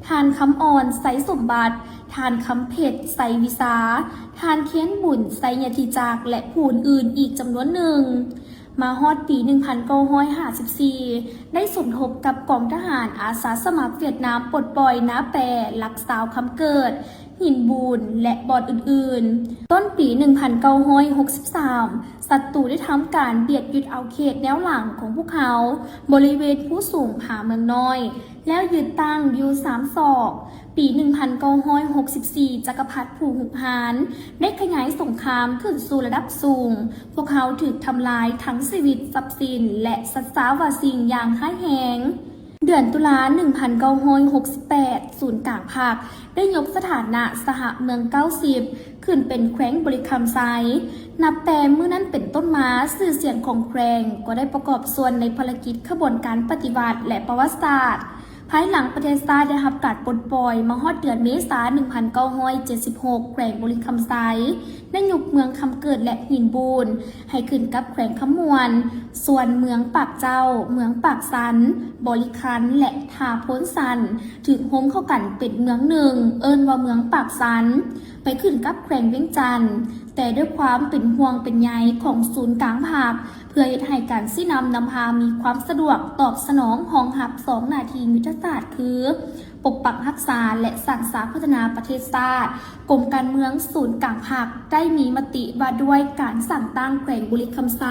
ທ່ານ ຄຳອ່ອນ ໄຊສົມບັດ, ທ່ານ ຄຳເພັດ ໄຊວິຊາ, ທ່ານ ຄຽນບຸນ ໄຊຍະທິຈັກ ແລະ ຜູ້ອື່ນໆອີກຈຳນວນໜຶ່ງ. ມາຮອດປີໜຶ່ງພັນເກົ້າຮ້ອຍຫ້າສິບສີ່ ໄດ້ສົມທົບກັບກອງທະຫານອາສາສະໝັກຫວຽດນາມປົດປ່ອຍນາແປ ຫຼັກຊາວຄຳເກີດ, ຫີນບູນ ແລະ ບ່ອນອື່ນໆ. ຕົ້ນປີໜຶ່ງພັນເກົ້າຮ້ອຍຫົກສິບສາມ ສັດຕູໄດ້ທຳການບຽດຍຶດເອົາເຂດແນວຫຼັງຂອງພວກເຮົາ ບໍລິເວນພູສູງຜາເມືອງນ້ອຍ ແລ້ວຍຶດຕັ້ງຢູ່ສາມສອກ. ປີໜຶ່ງພັນເກົ້າຮ້ອຍຫົກສິບສີ່ ຈັກກະພັດຜູ້ຮຸກຮານໄດ້ຂະຫຍາຍສົງຄາມຂຶ້ນສູ່ລະດັບສູງ. ພວກເຮົາຖືກທຳລາຍທັງຊີວິດ, ຊັບສິນ ແລະ ສັດສາວາສິ່ງຢ່າງຮ້າຍແຮງ. ເດືອນຕຸລາ ໜຶ່ງພັນເກົ້າຮ້ອຍຫົກສິບແປດ ສູນກາງພັກໄດ້ຍົກສະຖານະສະຫະເມືອງເກົ້າສິບ ຂຶ້ນເປັນແຂວງບໍລິຄຳໄຊ. ນັບແຕ່ມື້ນັ້ນເປັນຕົ້ນມາ, ຊື່ສຽງຂອງແຂວງກໍໄດ້ປະກອບສ່ວນໃນພາລະກິດຂະບວນການປະຕິວັດ ແລະ ປະຫວັດສາດ. ພາຍຫຼັງປະເທດຊາດໄດ້ຮັບການປົດປ່ອຍ, ມາຮອດເດືອນເມສາ ໜຶ່ງພັນເກົ້າຮ້ອຍເຈັດສິບຫົກ ແຂວງບໍລິຄຳໄຊໄດ້ຍົກເມືອງຄຳເກີດ ແລະ ຫີນບູນ ໃຫ້ຂຶ້ນກັບແຂວງຄຳມ່ວນ, ສ່ວນເມືອງປາກເຈົ້າ, ເມືອງປາກຊັນ, ບໍລິຄັນ ແລະ ທ່າໂພນຊັນ ຖືກໂຮມເຂົ້າກັນເປັນເມືອງໜຶ່ງ, ເອີ້ນວ່າເມືອງປາກຊັນ, ໄປຂຶ້ນກັບແຂວງວຽງຈັນ. ແຕ່ດ້ວຍຄວາມເປັນຫ່ວງເປັນໃຍຂອງສູນກາງພັກ, ເພື່ອເຮັດໃຫ້ການຊີ້ນຳນຳພາມີຄວາມສະດວກຕອບສະໜອງຮອງຮັບສອງໜ້າທີ່ຍຸດທະສາດຄື ປົກປັກຮັກສາ ແລະ ສ້າງສາພັດທະນາປະເທດຊາດ, ກົມການເມືອງສູນກາງພັກໄດ້ມີມະຕິວ່າດ້ວຍການສ້າງຕັ້ງແຂວງບໍລິຄຳໄຊ,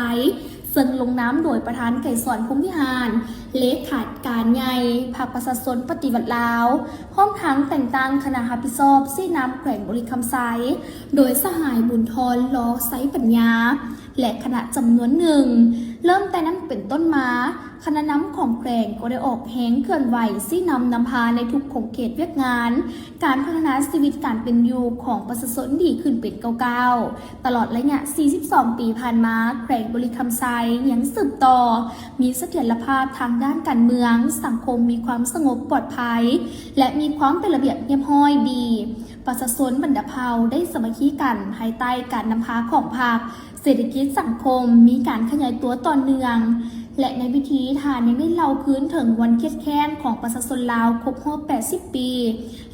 ເຊິ່ງລົງນາມໂດຍປະທານໄກສອນ ພົມວິຫານ ເລຂາການໃຫຍ່ພັກປະຊາຊົນປະຕິວັດລາວ, ພ້ອມທັງແຕ່ງຕັ້ງຄະນະຮັບຜິດຊອບຊີ້ນຳແຂວງບໍລິຄຳໄຊ ໂດຍສະຫາຍ ບຸນທອນ ລໍໄຊປັນຍາ ແລະ ຄະນະຈຳນວນໜຶ່ງ. ເລີ່ມແຕ່ນັ້ນເປັນຕົ້ນມາ, ຄະນະນຳຂອງແຂວງກໍໄດ້ອອກແຮງເຄື່ອນໄຫວຊີ້ນຳນຳພາໃນທຸກຂົງເຂດວຽກງານ, ການພັດທະນາຊີວິດການເປັນຢູ່ຂອງປະຊາຊົນດີຂຶ້ນເປັນກ້າວໆ. ຕະຫຼອດໄລຍະສີ່ສິບສອງປີຜ່ານມາ, ແຂວງບໍລິຄຳໄຊຍັງສືບຕໍ່ມີສະຖຽນລະພາບທາງດ້ານການເມືອງ, ສັງຄົມມີຄວາມສະຫງົບປອດໄພ ແລະ ມີຄວາມເປັນລະບຽບຮຽບຮ້ອຍດີ. ປະຊາຊົນບັນດາເຜົ່າໄດ້ສາມັກຄີກັນພາຍໃຕ້ການນຳພາຂອງພັກ, ເສດຖະກິດສັງຄົມມີການຂະຫຍາຍຕົວຕໍ່ເນື່ອງ ແລະ ໃນພິທີທ່ານຍັງໄດ້ເລົ່າຄືນເຖິງວັນຄຽດແຄ້ນຂອງປະຊາຊົນລາວຄົບຮອບແປດສິບປີ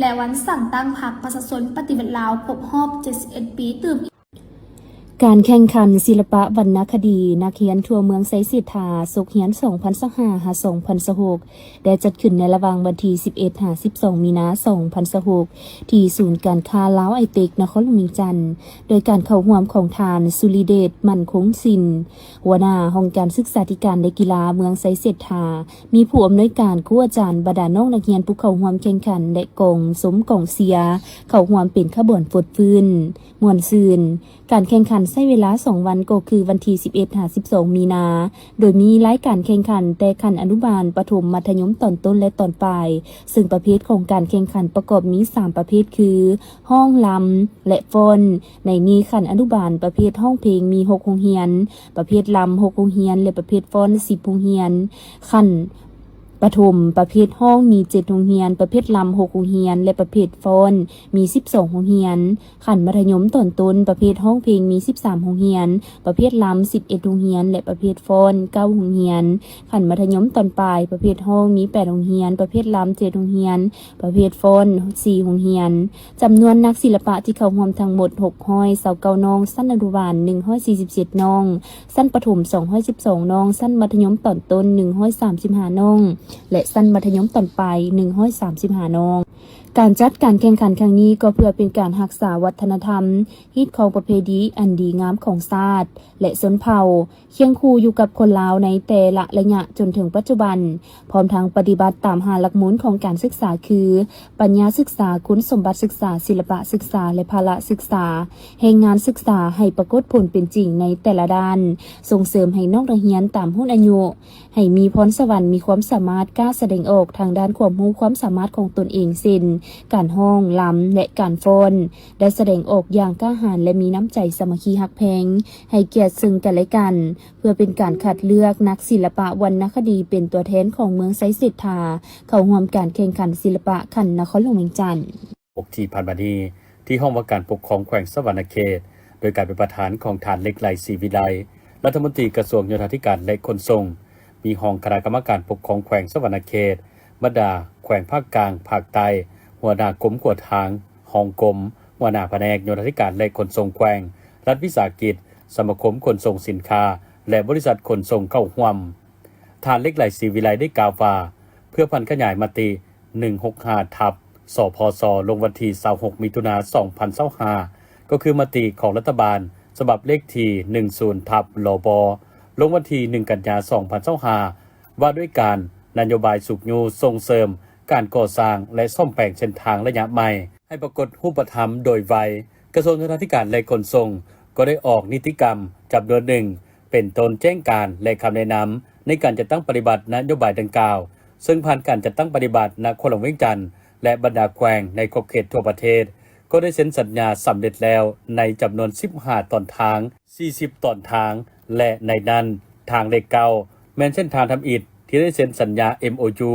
ແລະ ວັນສ້າງຕັ້ງພັກປະຊາຊົນປະຕິວັດລາວຄົບຮອບເຈັດສິບເອັດປີຕື່ມອີກ. ການແຂ່ງຂັນສິລະປະວັນນະຄະດີນັກຮຽນທົ່ວເມືອງໄຊເສດຖາ ສົກຮຽນສອງພັນຊາວຫ້າ ຫາ ສອງພັນຊາວຫົກ ໄດ້ຈັດຂຶ້ນໃນລະຫວ່າງວັນທີສິບເອັດ ຫາ ສິບສອງ ມີນາ ສອງພັນຊາວຫົກ ທີ່ສູນການຄ້າລາວໄອເຕັກ ນະຄອນຫຼວງວຽງຈັນ ໂດຍການເຂົ້າຮ່ວມຂອງທ່ານ ສຸລິເດດ ໝັ້ນຄົງສິນ ຫົວໜ້າຫ້ອງການສຶກສາທິການ ແລະ ກິລາເມືອງໄຊເສດຖາ, ມີຜູ້ອຳນວຍການ, ຄູອາຈານ, ບັນດານ້ອງນັກຮຽນຜູ້ເຂົ້າຮ່ວມແຂ່ງຂັນ ແລະ ກອງຊົມກອງເຊຍ ເຂົ້າຮ່ວມເປັນຂະບວນຟົດຟື້ນ ມ່ວນຊື່ນ. ການແຂ່ງຂັນໃຊ້ເວລາສອງວັນ ກໍຄືວັນທີສິບເອັດ ຫາ ສິບສອງ ມີນາ, ໂດຍມີລາຍການແຂ່ງຂັນແຕ່ຂັ້ນອະນຸບານ, ປະຖົມ, ມັດທະຍົມຕອນຕົ້ນ ແລະ ຕອນປາຍ, ເຊິ່ງປະເພດຂອງການແຂ່ງຂັນປະກອບມີສາມປະເພດຄື ຮ້ອງ, ລຳ ແລະ ຟ້ອນ. ໃນນີ້ຂັ້ນອະນຸບານປະເພດຮ້ອງເພງມີຫົກໂຮງຮຽນ, ປະເພດລຳຫົກໂຮງຮຽນ ແລະ ປະເພດຟ້ອນສິບໂຮງຮຽນ, ຂັ້ນປະຖົມປະເພດຮ້ອງມີເຈັດໂຮງຮຽນ, ປະເພດລຳຫົກໂຮງຮຽນ ແລະ ປະເພດຟ້ອນມີສິບສອງໂຮງຮຽນ, ຂັ້ນມັດທະຍົມຕອນຕົ້ນປະເພດຮ້ອງເພງມີສິບສາມໂຮງຮຽນ, ປະເພດລຳສິບເອັດໂຮງຮຽນ ແລະ ປະເພດຟ້ອນເກົ້າໂຮງຮຽນ, ຂັ້ນມັດທະຍົມຕອນປາຍປະເພດຮ້ອງມີແປດໂຮງຮຽນ, ປະເພດລຳເຈັດໂຮງຮຽນ, ປະເພດຟ້ອນສີ່ໂຮງຮຽນ. ຈຳນວນນັກສິລະປະທີ່ເຂົ້າຮ່ວມທັງໝົດຫົກຮ້ອຍຊາວເກົ້ານ້ອງ, ຊັ້ນອະນຸບານໜຶ່ງຮ້ອຍສີ່ສິບເຈັດນ້ອງ, ຊັ້ນປະຖົມສອງຮ້ອຍສິບສອງນ້ອງ, ຊັ້ນມັດທະຍົມຕອນຕົ້ນໜຶ່ງຮ້ອຍສາມສິບຫ້ານ້ອງ ແລະ ຊັ້ນມັດທະຍົມຕອນປາຍໜຶ່ງຮ້ອຍສາມສິບຫ້ານ້ອງ. ການຈັດການແຂ່ງຂັນຄັ້ງນີ້ກໍເພື່ອເປັນການຮັກສາວັດທະນະທຳ, ຮີດຄອງປະເພນີອັນດີງາມຂອງຊາດ ແລະ ຊົນເຜົ່າ, ຄຽງຄູ່ຢູ່ກັບຄົນລາວໃນແຕ່ລະໄລຍະຈົນເຖິງປັດຈຸບັນ, ພ້ອມທັງປະຕິບັດຕາມຫ້າຫຼັກມູນຂອງການສຶກສາຄື ປັນຍາສຶກສາ, ຄຸນສົມບັດສຶກສາ, ສິລະປະສຶກສາ ແລະ ພະລະສຶກສາ, ແຮງງານສຶກສາ ໃຫ້ປາກົດຜົນເປັນຈິງໃນແຕ່ລະດ້ານ, ສົ່ງເສີມໃຫ້ນ້ອງນັກຮຽນຕາມຮຸ່ນອາຍຸ, ໃຫ້ມີພອນສະຫວັນ, ມີຄວາມສາມາດ, ກ້າສະແດງອອກທາງດ້ານຄວາມຮູ້ຄວາມສາມາດຂອງຕົນເອງ ເຊັ່ນ ການຮ້ອງ, ລຳ ແລະ ການຟ້ອນ, ໄດ້ສະແດງອອກຢ່າງກ້າຫານ ແລະ ມີນ້ຳໃຈສາມັກຄີຮັກແພງ, ໃຫ້ກຽດເຊິ່ງກັນແລະກັນ, ເພື່ອເປັນການຄັດເລືອກນັກສິລະປະວັນນະຄະດີເປັນຕົວແທນຂອງເມືອງໄຊເສດຖາ ເຂົ້າຮ່ວມການແຂ່ງຂັນສິລະປະຂັ້ນນະຄອນຫຼວງວຽງຈັນ. ຫົກ ທີ່ຜ່ານມານີ້ ທີ່ຫ້ອງວ່າການປົກຄອງແຂວງສະຫວັນນະເຂດ ໂດຍການເປັນປະທານຂອງທ່ານ ເລັກໄລ ສີວິໄລ ລັດຖະມົນຕີກະຊວງໂຍທາທິການ ແລະ ຂົນສົ່ງ, ມີຮອງຄະນະກຳມະການປົກຄອງແຂວງສະຫວັນນະເຂດ, ບັນດາແຂວງພາກກາງ, ພາກໃຕ້, ຫົວໜ້າກົມຂົວທາງ, ຮອງກົມ, ຫົວໜ້າພະແນກໂຍທາທິການ ແລະ ຂົນສົ່ງແຂວງ, ລັດວິສາຫະກິດ, ສະມາຄົມຂົນສົ່ງສິນຄ້າ ແລະ ບໍລິສັດຂົນສົ່ງເຂົ້າຮ່ວມ. ທ່ານ ເລັກໄລ ສີວິໄລ ໄດ້ກ່າວວ່າ ເພື່ອຜັນຂະຫຍາຍມະຕິ ໜຶ່ງຫົກຫ້າ ທັບ ສພສ ລົງວັນທີຊາວຫົກ ມິຖຸນາ ສອງພັນຊາວຫ້າ ກໍຄືມະຕິຂອງລັດຖະບານ ສະບັບເລກທີ ໜຶ່ງສູນ ທັບ ລບ ລົງວັນທີ ໜຶ່ງ ກັນຍາ ສອງພັນຊາວຫ້າ ວ່າດ້ວຍການນະໂຍບາຍຊຸກຍູ້ສົ່ງເສີມການກໍ່ສ້າງ ແລະ ສ້ອມແປງເສັ້ນທາງໄລຍະໃໝ່ ໃຫ້ປາກົດຮູບປະທຳໂດຍໄວ, ກະຊວງໂຍທາທິການ ແລະ ຂົນສົ່ງ ກໍໄດ້ອອກນິຕິກຳຈຳນວນໜຶ່ງ ເປັນຕົ້ນແຈ້ງການ ແລະ ຄຳແນະນຳໃນການຈັດຕັ້ງປະຕິບັດນະໂຍບາຍດັ່ງກ່າວ, ເຊິ່ງຜ່ານການຈັດຕັ້ງປະຕິບັດນະຄອນຫຼວງວຽງຈັນ ແລະ ບັນດາແຂວງໃນຂອບເຂດທົ່ວປະເທດ ກໍໄດ້ເຊັນສັນຍາສຳເລັດແລ້ວໃນຈຳນວນສິບຫ້າຕອນທາງ, ສີ່ສິບຕອນທາງ ແລະ ໃນນັ້ນທາງເລກເກົ້າ ແມ່ນເສັ້ນທາງທຳອິດທີ່ໄດ້ເຊັນສັນຍາ ເອັມໂອຢູ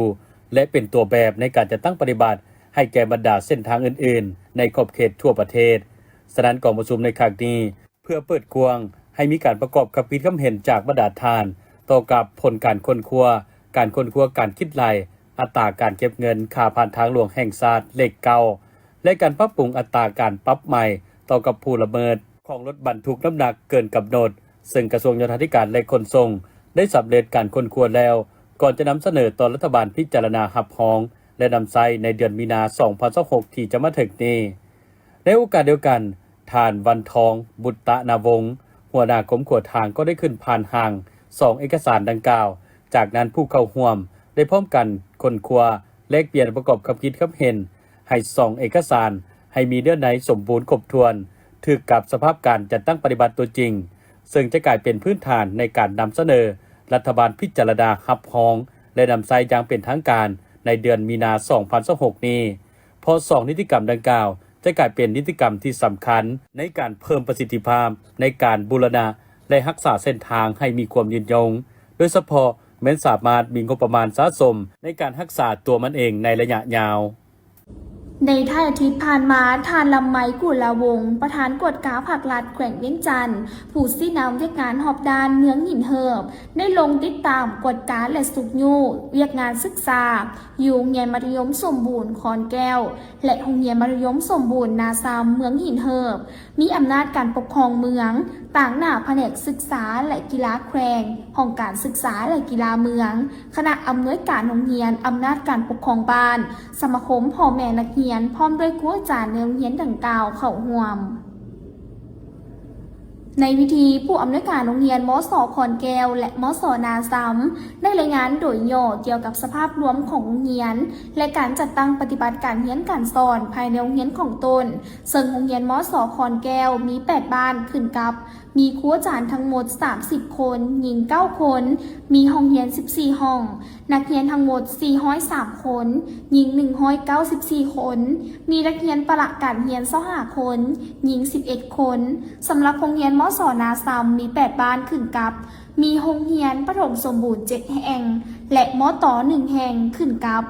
ແລະ ເປັນຕົວແບບໃນການຈັດຕັ້ງປະຕິບັດໃຫ້ແກ່ບັນດາເສັ້ນທາງອື່ນໆໃນຂອບເຂດທົ່ວປະເທດ. ສະນັ້ນ ກອງປະຊຸມໃນຄັ້ງນີ້ ເພື່ອເປີດກວ້າງໃຫ້ມີການປະກອບຄຳຄິດຄຳເຫັນຈາກບັນດາທ່ານ ຕໍ່ກັບຜົນການຄົ້ນຄວ້າ, ການຄົ້ນຄວ້າການຄິດໄລ່ອັດຕາການເກັບເງິນຄ່າຜ່ານທາງຫຼວງແຫ່ງຊາດເລກເກົ້າ ແລະ ການປັບປຸງອັດຕາການປັບໃໝ່ຕໍ່ກັບຜູ້ລະເມີດຂອງລົດບັນທຸກນ້ຳໜັກເກີນກຳນົດ, ເຊິ່ງກະຊວງໂຍທາທິການ ແລະ ຂົນສົ່ງ ໄດ້ສຳເລັດການຄົ້ນຄວ້າແລ້ວ ກ່ອນຈະນຳສະເໜີຕໍ່ລັດຖະບານພິຈາລະນາຮັບຮອງ ແລະ ນຳໃຊ້ໃນເດືອນມີນາ ສອງພັນຊາວຫົກ ທີ່ຈະມາເຖິງນີ້. ໃນໂອກາດດຽວກັນ, ທ່ານ ວັນທອງ ບຸດຕະນາວົງ ຫົວໜ້າກົມຂົວທາງ ກໍໄດ້ຂຶ້ນຜ່ານຮ່າງສອງເອກະສານດັ່ງກ່າວ. ຈາກນັ້ນ ຜູ້ເຂົ້າຮ່ວມໄດ້ພ້ອມກັນຄົ້ນຄວ້າ, ແລກປ່ຽນ, ປະກອບຄຳຄິດຄຳເຫັນ ໃຫ້ສອງເອກະສານໃຫ້ມີເນື້ອໃນສົມບູນຄົບຖ້ວນ, ຖືກກັບສະພາບການຈັດຕັ້ງປະຕິບັດຕົວຈິງ, ເຊິ່ງຈະກາຍເປັນພື້ນຖານໃນການນຳສະເໜີລັດຖະບານພິຈາລະນາຮັບຮອງ ແລະ ນຳໃຊ້ຢ່າງເປັນທາງການໃນເດືອນມີນາ ສອງພັນຊາວຫົກນີ້. ເພາະສອງນິຕິກຳດັ່ງກ່າວຈະກາຍເປັນນິຕິກຳທີ່ສຳຄັນໃນການເພີ່ມປະສິດທິພາບໃນການບູລະນະ ແລະ ຮັກສາເສັ້ນທາງໃຫ້ມີຄວາມຍືນຍົງ, ໂດຍສະເພາະແມ່ນສາມາດມີງົບປະມານສະສົມໃນການຮັກສາຕົວມັນເອງໃນໄລຍະຍາວ. ໃນທ້າຍອາທິດຜ່ານມາ, ທ່ານ ລຳໄມ ກຸລະວົງ ປະທານກວດກາພາກລັດແຂວງວຽງຈັນ, ຜູ້ຊີ້ນຳວຽກງານຮອບດ້ານເມືອງຫີນເຫີບ ໄດ້ລົງຕິດຕາມກວດກາ ແລະ ຊຸກຍູ້ວຽກງານສຶກສາ ຢູ່ໂຮງຮຽນມັດທະຍົມສົມບູນຄອນແກ້ວ ແລະ ໂຮງຮຽນມັດທະຍົມສົມບູນນາຊຳ ເມືອງຫີນເຫີບ, ມີອຳນາດການປົກຄອງເມືອງ, ຕາງໜ້າພະແນກສຶກສາ ແລະ ກິລາແຂວງ, ຫ້ອງການສຶກສາ ແລະ ກິລາເມືອງ, ຄະນະອຳນວຍການໂຮງຮຽນ, ອຳນາດການປົກຄອງບ້ານ, ສະມາຄົມພໍ່ແມ່ນັກຮຽນ ພ້ອມດ້ວຍຄູອາຈານໃນໂຮງຮຽນດັ່ງກ່າວເຂົ້າຮ່ວມ. ໃນພິທີ, ຜູ້ອຳນວຍການໂຮງຮຽນ ມສ ຄອນແກ້ວ ແລະ ມສ ນາຊຳ ໄດ້ລາຍງານໂດຍຫຍໍ້ກ່ຽວກັບສະພາບລວມຂອງໂຮງຮຽນ ແລະ ການຈັດຕັ້ງປະຕິບັດການຮຽນການສອນພາຍໃນໂຮງຮຽນຂອງຕົນ, ເຊິ່ງໂຮງຮຽນ ມສ ຄອນແກ້ວ ມີແປດບ້ານຂຶ້ນກັບ, ມີຄູອາຈານທັງໝົດສາມສິບຄົນ, ຍິງເກົ້າຄົນ, ມີຫ້ອງຮຽນສິບສີ່ຫ້ອງ, ນັກຮຽນທັງໝົດສີ່ຮ້ອຍສາມຄົນ, ຍິງໜຶ່ງຮ້ອຍເກົ້າສິບສີ່ຄົນ, ມີນັກຮຽນປະລະການຮຽນຊາວຫ້າຄົນ, ຍິງສິບເອັດຄົນ. ສຳລັບໂຮງຮຽນ ມສ ນາຊຳ ມີແປດບ້ານຂຶ້ນກັບ, ມີໂຮງຮຽນປະຖົມສົມບູນເຈັດແຫ່ງ ແລະ ມຕ ໜຶ່ງແຫ່ງຂຶ້ນກັບ,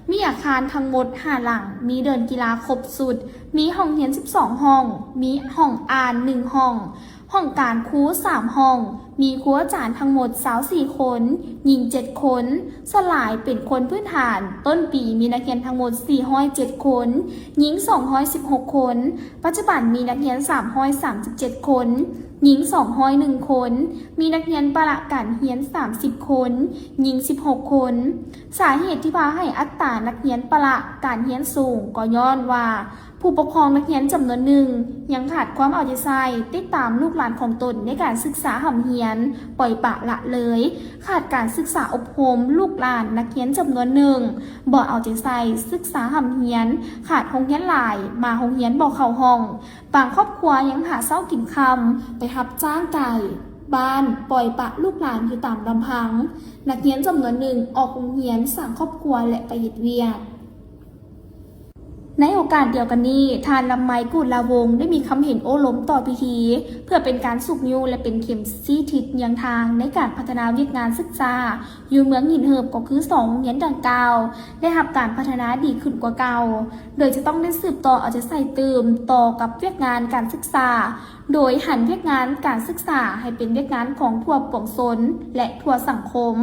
ມີອາຄານທັງໝົດຫ້າຫຼັງ, ມີເດີ່ນກິລາຄົບຊຸດ, ມີຫ້ອງຮຽນສິບສອງຫ້ອງ, ມີຫ້ອງອ່ານໜຶ່ງຫ້ອງ, ຫ້ອງການຄູສາມຫ້ອງ, ມີຄູອາຈານທັງໝົດຊາວສີ່ຄົນ, ຍິງເຈັດຄົນ, ສ່ວນຫຼາຍເປັນຄົນພື້ນຖານ. ຕົ້ນປີມີນັກຮຽນທັງໝົດສີ່ຮ້ອຍເຈັດຄົນ, ຍິງສອງຮ້ອຍສິບຫົກຄົນ, ປັດຈຸບັນມີນັກຮຽນສາມຮ້ອຍສາມສິບເຈັດຄົນ, ຍິງສອງຮ້ອຍໜຶ່ງຄົນ, ມີນັກຮຽນປະລະການຮຽນສາມສິບຄົນ, ຍິງສິບຫົກຄົນ. ສາເຫດທີ່ພາໃຫ້ອັດຕານັກຮຽນປະລະການຮຽນສູງ ກໍຍ້ອນວ່າ ຜູ້ປົກຄອງນັກຮຽນຈຳນວນໜຶ່ງຍັງຂາດຄວາມເອົາໃຈໃສ່ຕິດຕາມລູກຫຼານຂອງຕົນໃນການສຶກສາຮ່ຳຮຽນ, ປ່ອຍປະລະເລີຍ, ຂາດການສຶກສາອົບຮົມລູກຫຼານນັກຮຽນຈຳນວນໜຶ່ງ, ບໍ່ເອົາໃຈໃສ່ສຶກສາຮ່ຳຮຽນ, ຂາດໂຮງຮຽນຫຼາຍ, ມາໂຮງຮຽນບໍ່ເຂົ້າຫ້ອງ, ບາງຄອບຄົວຍັງຫາເຊົ້າກິນຄ່ຳ, ໄປຮັບຈ້າງໄກ່ບ້ານ, ປ່ອຍປະລູກຫຼານຢູ່ຕາມລຳພັງ. ນັກຮຽນຈຳນວນໜຶ່ງອອກໂຮງຮຽນ, ສ້າງຄອບຄົວ ແລະ ໄປເຮັດວຽກ. ໃນໂອກາດດຽວກັນນີ້, ທ່ານ ລຳໄມ ກຸດລາວົງ ໄດ້ມີຄຳເຫັນໂອ້ລົມຕໍ່ພິທີ ເພື່ອເປັນການຊຸກຍູ້ ແລະ ເປັນເຂັມຊີ້ທິດນຳທາງໃນການພັດທະນາວຽກງານສຶກສາຢູ່ເມືອງຫີນເຫີບ ກໍຄືສອງໂຮງຮຽນດັ່ງກ່າວ ໄດ້ຮັບການພັດທະນາດີຂຶ້ນກວ່າເກົ່າ, ໂດຍຈະຕ້ອງໄດ້ສືບຕໍ່ເອົາໃຈໃສ່ຕື່ມຕໍ່ກັບວຽກງານການສຶກສາ ໂດຍຫັນວຽກງານການສຶກສາໃຫ້ເປັນວຽກງານຂອງທົ່ວປວງຊົນ ແລະ ທົ່ວສັງຄົມ.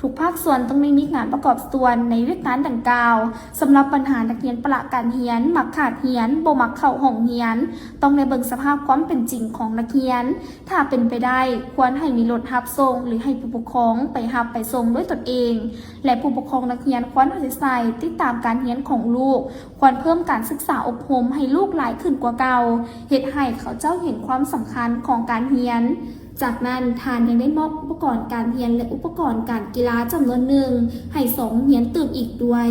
ທຸກພາກສ່ວນຕ້ອງໄດ້ມີການປະກອບສ່ວນໃນວຽກງານດັ່ງກ່າວ. ສຳລັບບັນຫານັກຮຽນປະລະການຮຽນ, ມັກຂາດຮຽນ, ບໍ່ມັກເຂົ້າຫ້ອງຮຽນ, ຕ້ອງໄດ້ເບິ່ງສະພາບຄວາມເປັນຈິງຂອງນັກຮຽນ. ຖ້າເປັນໄປໄດ້, ຄວນໃຫ້ມີລົດຮັບສົ່ງ ຫຼື ໃຫ້ຜູ້ປົກຄອງໄປຮັບໄປສົ່ງດ້ວຍຕົນເອງ ແລະ ຜູ້ປົກຄອງນັກຮຽນຄວນເອົາໃຈໃສ່ຕິດຕາມການຮຽນຂອງລູກ, ຄວນເພີ່ມການສຶກສາອົບຮົມໃຫ້ລູກຫຼາຍຂຶ້ນກວ່າເກົ່າ, ເຮັດໃຫ້ເຂົາເຈົ້າເຫັນຄວາມສຳຄັນຂອງການຮຽນ. ຈາກນັ້ນ, ທ່ານຍັງໄດ້ມອບອຸປະກອນການຮຽນ ແລະ ອຸປະກອນການກິລາຈຳນວນໜຶ່ງໃຫ້ສອງໂຮງຮຽນຕື່ມອີກດ້ວຍ.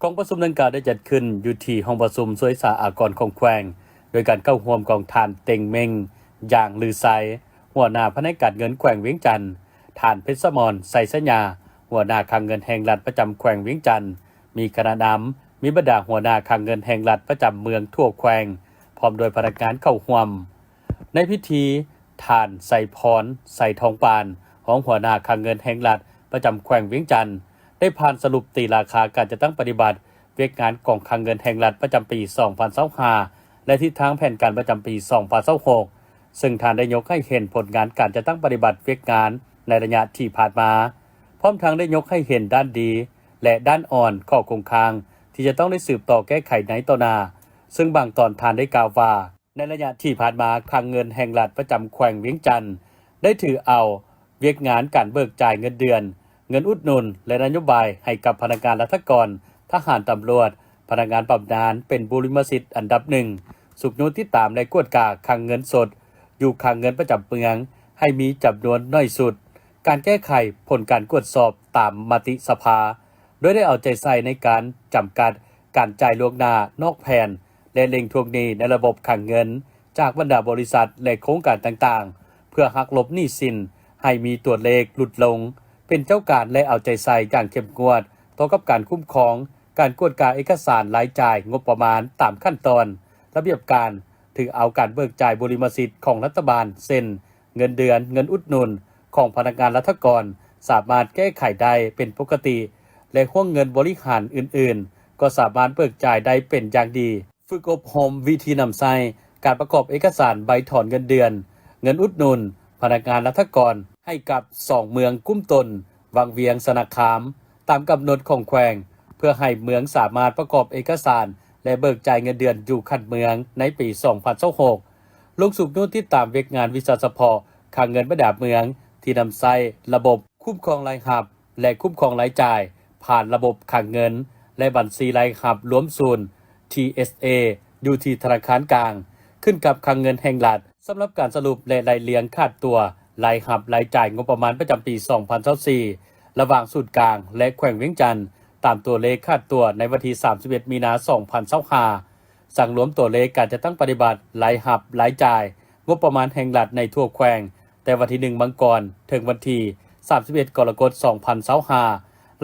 ກອງປະຊຸມດັ່ງກ່າວໄດ້ຈັດຂຶ້ນຢູ່ທີ່ຫ້ອງປະຊຸມສ່ວນສຶກສາອາກອນຂອງແຂວງ, ໂດຍການເຂົ້າຮ່ວມຂອງທ່ານ ເຕັງເມັງ ຢາງລືໄຊ, ຫົວໜ້າພະແນກການເງິນແຂວງວຽງຈັນ, ທ່ານ ເພັດສະໝອນ ໄຊສັນຍາ, ຫົວໜ້າຄັງເງິນແຫ່ງລັດປະຈຳແຂວງວຽງຈັນ, ມີຄະນະນຳ, ມີບັນດາຫົວໜ້າຄັງເງິນແຫ່ງລັດປະຈຳເມືອງທົ່ວແຂວງ, ພ້ອມດ້ວຍພະນັກງານເຂົ້າຮ່ວມ. ໃນພິທີ, ທ່ານ ໄຊພອນ ໄຊທອງປານ, ຮອງຫົວໜ້າຄັງເງິນແຫ່ງລັດປະຈຳແຂວງວຽງຈັນ, ໄດ້ຜ່ານສະຫຼຸບຕີລາຄາການຈັດຕັ້ງປະຕິບັດວຽກງານກອງຄັງເງິນແຫ່ງລັດປະຈຳປີສອງພັນຊາວຫ້າ ແລະ ທິດທາງແຜນການປະຈຳປີສອງພັນຊາວຫົກ ເຊິ່ງທ່ານໄດ້ຍົກໃຫ້ເຫັນຜົນງານການຈັດຕັ້ງປະຕິບັດວຽກງານໃນໄລຍະທີ່ຜ່ານມາ, ພ້ອມທັງໄດ້ຍົກໃຫ້ເຫັນດ້ານດີ ແລະ ດ້ານອ່ອນ, ຂໍ້ຄົງຄ້າງທີ່ຈະຕ້ອງໄດ້ສືບຕໍ່ແກ້ໄຂໃນຕໍ່ໜ້າ, ເຊິ່ງບາງຕອນທ່ານໄດ້ກ່າວວ່າ, ໃນໄລຍະທີ່ຜ່ານມາ, ຄັງເງິນແຫ່ງລັດປະຈຳແຂວງວຽງຈັນ ໄດ້ຖືເອົາວຽກງານການເບີກຈ່າຍເງິນເດືອນ, ເງິນອຸດໜູນ ແລະ ນະໂຍບາຍໃຫ້ກັບພະນັກງານລັດຖະກອນ, ທະຫານ, ຕຳຫຼວດ, ພະນັກງານບຳນານ ເປັນບຸລິມະສິດອັນດັບໜຶ່ງ, ຊຸກຍູ້ຕິດຕາມ ແລະ ກວດກາຄັງເງິນສົດຢູ່ຄັງເງິນປະຈຳເມືອງໃຫ້ມີຈຳນວນໜ້ອຍສຸດ, ການແກ້ໄຂຜົນການກວດສອບຕາມມະຕິສະພາ, ໂດຍໄດ້ເອົາໃຈໃສ່ໃນການຈຳກັດການຈ່າຍລ່ວງໜ້ານອກແຜນ ແລະ ເລັ່ງທວງໜີ້ໃນລະບົບຄັງເງິນຈາກບັນດາບໍລິສັດ ແລະ ໂຄງການຕ່າງໆ ເພື່ອຫັກລົບໜີ້ສິນໃຫ້ມີຕົວເລກຫຼຸດລົງ, ເປັນເຈົ້າການ ແລະ ເອົາໃຈໃສ່ຢ່າງເຂັ້ມງວດຕໍ່ກັບການຄຸ້ມຄອງ, ການກວດກາເອກະສານລາຍຈ່າຍງົບປະມານຕາມຂັ້ນຕອນ, ລະບຽບການ, ຖືເອົາການເບີກຈ່າຍບຸລິມະສິດຂອງລັດຖະບານ ເຊັ່ນ ເງິນເດືອນ, ເງິນອຸດໜູນຂອງພະນັກງານລັດຖະກອນ ສາມາດແກ້ໄຂໄດ້ເປັນປົກກະຕິ ແລະ ຮ່ວງເງິນບໍລິຫານອື່ນໆ ກໍສາມາດເບີກຈ່າຍໄດ້ເປັນຢ່າງດີ. ຝຶກອົບຮົມວິທີນຳໃຊ້ການປະກອບເອກະສານໃບຖອນເງິນເດືອນ, ເງິນອຸດໜູນພະນັກງານລັດຖະກອນໃຫ້ກັບສອງເມືອງກຸ້ມຕົ້ນ ວັງວຽງ ຊະນະຄາມ ຕາມກຳນົດຂອງແຂວງ ເພື່ອໃຫ້ເມືອງສາມາດປະກອບເອກະສານ ແລະ ເບີກຈ່າຍເງິນເດືອນຢູ່ຂັ້ນເມືອງໃນປີສອງພັນຊາວຫົກ. ລົງຊຸກຍູ້ຕິດຕາມວຽກງານວິຊາສະເພາະຄັງເງິນບັນດາເມືອງ ທີ່ນຳໃຊ້ລະບົບຄຸ້ມຄອງລາຍຮັບ ແລະ ຄຸ້ມຄອງລາຍຈ່າຍ ຜ່ານລະບົບຄັງເງິນ ແລະ ບັນຊີລາຍຮັບລວມສູນ ທີເອສເອ ຢູ່ທີ່ທະນາຄານກາງ ຂຶ້ນກັບຄັງເງິນແຫ່ງລັດ. ສຳລັບການສະຫຼຸບ ແລະ ໄລ່ລຽງຂາດຕົວລາຍຮັບລາຍຈ່າຍງົບປະມານປະຈຳປີສອງພັນຊາວສີ່ ລະຫວ່າງສູນກາງ ແລະ ແຂວງວຽງຈັນ ຕາມຕົວເລກຂາດຕົວໃນວັນທີສາມສິບເອັດ ມີນາ ສອງພັນຊາວຫ້າ ສັງລວມຕົວເລກການຈັດຕັ້ງປະຕິບັດລາຍຮັບລາຍຈ່າຍງົບປະມານແຫ່ງລັດໃນທົ່ວແຂວງ ແຕ່ວັນທີໜຶ່ງ ມັງກອນ ເຖິງວັນທີສາມສິບເອັດ ກໍລະກົດ ສອງພັນຊາວຫ້າ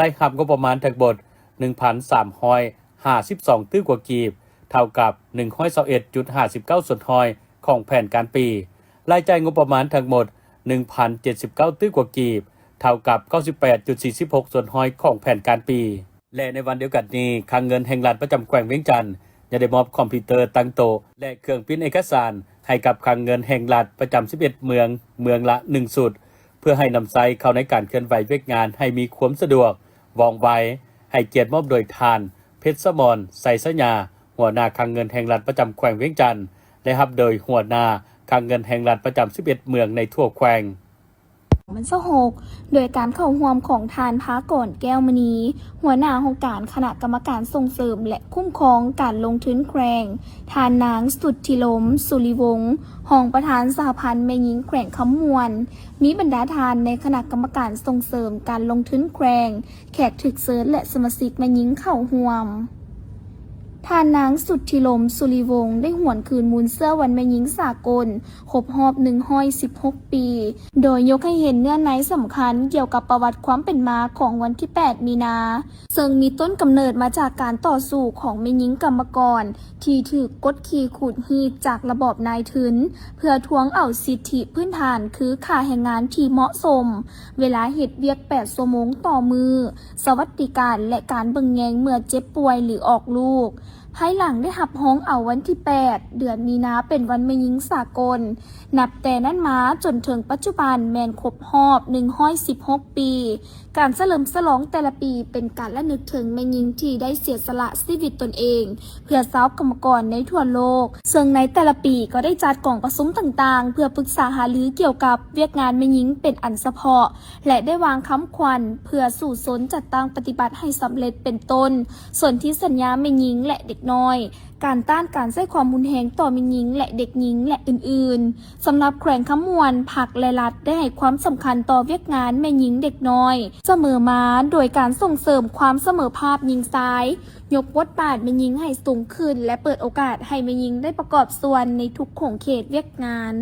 ລາຍຮັບງົບປະມານທັງໝົດ ໜຶ່ງພັນສາມຮ້ອຍຫ້າສິບສອງຕື້ກວ່າກີບ ເທົ່າກັບ ໜຶ່ງຮ້ອຍຊາວເອັດຈຸດຫ້າສິບເກົ້າສ່ວນຮ້ອຍຂອງແຜນການປີ. ລາຍຈ່າຍງົບປະມານທັງໝົດ ໜຶ່ງພັນເຈັດສິບເກົ້າຕື້ກວ່າກີບ ເທົ່າກັບ ເກົ້າສິບແປດຈຸດສີ່ສິບຫົກສ່ວນຮ້ອຍຂອງແຜນການປີ. ແລະ ໃນວັນດຽວກັນນີ້, ຄັງເງິນແຫ່ງລັດປະຈຳແຂວງວຽງຈັນ ຍັງໄດ້ມອບຄອມພິວເຕີຕັ້ງໂຕະ ແລະ ເຄື່ອງປິ່ນເອກະສານ ໃຫ້ກັບຄັງເງິນແຫ່ງລັດປະຈຳສິບເອັດເມືອງ, ເມືອງລະໜຶ່ງຊຸດ ເພື່ອໃຫ້ນຳໃຊ້ເຂົ້າໃນການເຄື່ອນໄຫວວຽກງານໃຫ້ມີຄວາມສະດວກ, ວ່ອງໄວ. ໃຫ້ກຽດມອບໂດຍທ່ານ ເພັດສະໝອນ ໄຊຊະຍາ ຫົວໜ້າຄັງເງິນແຫ່ງລັດປະຈຳແຂວງວຽງຈັນ ແລະ ຮັບໂດຍຫົວໜ້າຄັງເງິນແຫ່ງລັດປະຈຳສິບເອັດເມືອງໃນທົ່ວແຂວງ. ມັນຊາວຫົກ ໂດຍການເຂົ້າຮ່ວມຂອງທ່ານ ພາກອນ ແກ້ວມະນີ ຫົວໜ້າຫ້ອງການຄະນະກຳມະການສົ່ງເສີມ ແລະ ຄຸ້ມຄອງການລົງທຶນແຂວງ, ທ່ານນາງ ສຸດທິລົມ ສຸລິວົງ ຮອງປະທານສະຫະພັນແມ່ຍິງແຂວງຄຳມ່ວນ, ມີບັນດາທ່ານໃນຄະນະກຳມະການສົ່ງເສີມການລົງທຶນແຂວງ, ແຂກຖືກເຊີນ ແລະ ສະມາຊິກແມ່ຍິງເຂົ້າຮ່ວມ. ທ່ານນາງ ສຸດທິລົມ ສຸລິວົງ ໄດ້ຫວນຄືນມູນເຊື້ອວັນແມ່ຍິງສາກົນ ຄົບຮອບໜຶ່ງຮ້ອຍສິບຫົກປີ ໂດຍຍົກໃຫ້ເຫັນເນື້ອໃນສຳຄັນກ່ຽວກັບປະຫວັດຄວາມເປັນມາຂອງວັນທີແປດ ມີນາ, ເຊິ່ງມີຕົ້ນກຳເນີດມາຈາກການຕໍ່ສູ້ຂອງແມ່ຍິງກຳມະກອນ ທີ່ຖືກກົດຂີ່ຂູດຮີດຈາກລະບອບນາຍທຶນ ເພື່ອທວງເອົາສິດທິພື້ນຖານ ຄືຄ່າແຮງງານທີ່ເໝາະສົມ, ເວລາເຮັດວຽກແປດຊົ່ວໂມງຕໍ່ມື້, ສະຫວັດດີການ ແລະ ການເບິ່ງແຍງເມື່ອເຈັບປ່ວຍ ຫຼື ອອກລູກ. ພາຍຫຼັງໄດ້ຮັບຮອງເອົາວັນທີແປດ ເດືອນມີນາ ເປັນວັນແມ່ຍິງສາກົນ. ນັບແຕ່ນັ້ນມາຈົນເຖິງປັດຈຸບັນແມ່ນຄົບຮອບໜຶ່ງຮ້ອຍສິບຫົກປີ. ການສະເຫຼີມສະຫຼອງແຕ່ລະປີເປັນການລະນຶກເຖິງແມ່ຍິງທີ່ໄດ້ເສຍສະຫຼະຊີວິດຕົນເອງ ເພື່ອຊາວກຳມະກອນໃນທົ່ວໂລກ, ເຊິ່ງໃນແຕ່ລະປີກໍໄດ້ຈັດກອງປະຊຸມຕ່າງໆ ເພື່ອປຶກສາຫາລືກ່ຽວກັບວຽກງານແມ່ຍິງເປັນອັນສະເພາະ ແລະ ໄດ້ວາງຄຳຂວັນເພື່ອສູ້ຊົນຈັດຕັ້ງປະຕິບັດໃຫ້ສຳເລັດ ເປັນຕົ້ນ ສົນທິສັນຍາແມ່ຍິງ ແລະ ເດັກນ້ອຍ, ການຕ້ານການໃຊ້ຄວາມຮຸນແຮງຕໍ່ແມ່ຍິງ ແລະ ເດັກຍິງ ແລະ ອື່ນໆ. ສຳລັບແຂວງຄຳມ່ວນ, ພັກ ແລະ ລັດໄດ້ໃຫ້ຄວາມສຳຄັນຕໍ່ວຽກງານແມ່ຍິງເດັກນ້ອຍສະເໝີມາ, ໂດຍການສົ່ງເສີມຄວາມສະເໝີພາບຍິງຊາຍ, ຍົກບົດບາດແມ່ຍິງໃຫ້ສູງຂຶ້ນ ແລະ ເປີດໂອກາດໃຫ້ແມ່ຍິງໄດ້ປະກອບສ່ວນໃນທຸກຂົງເຂດວຽກງານ.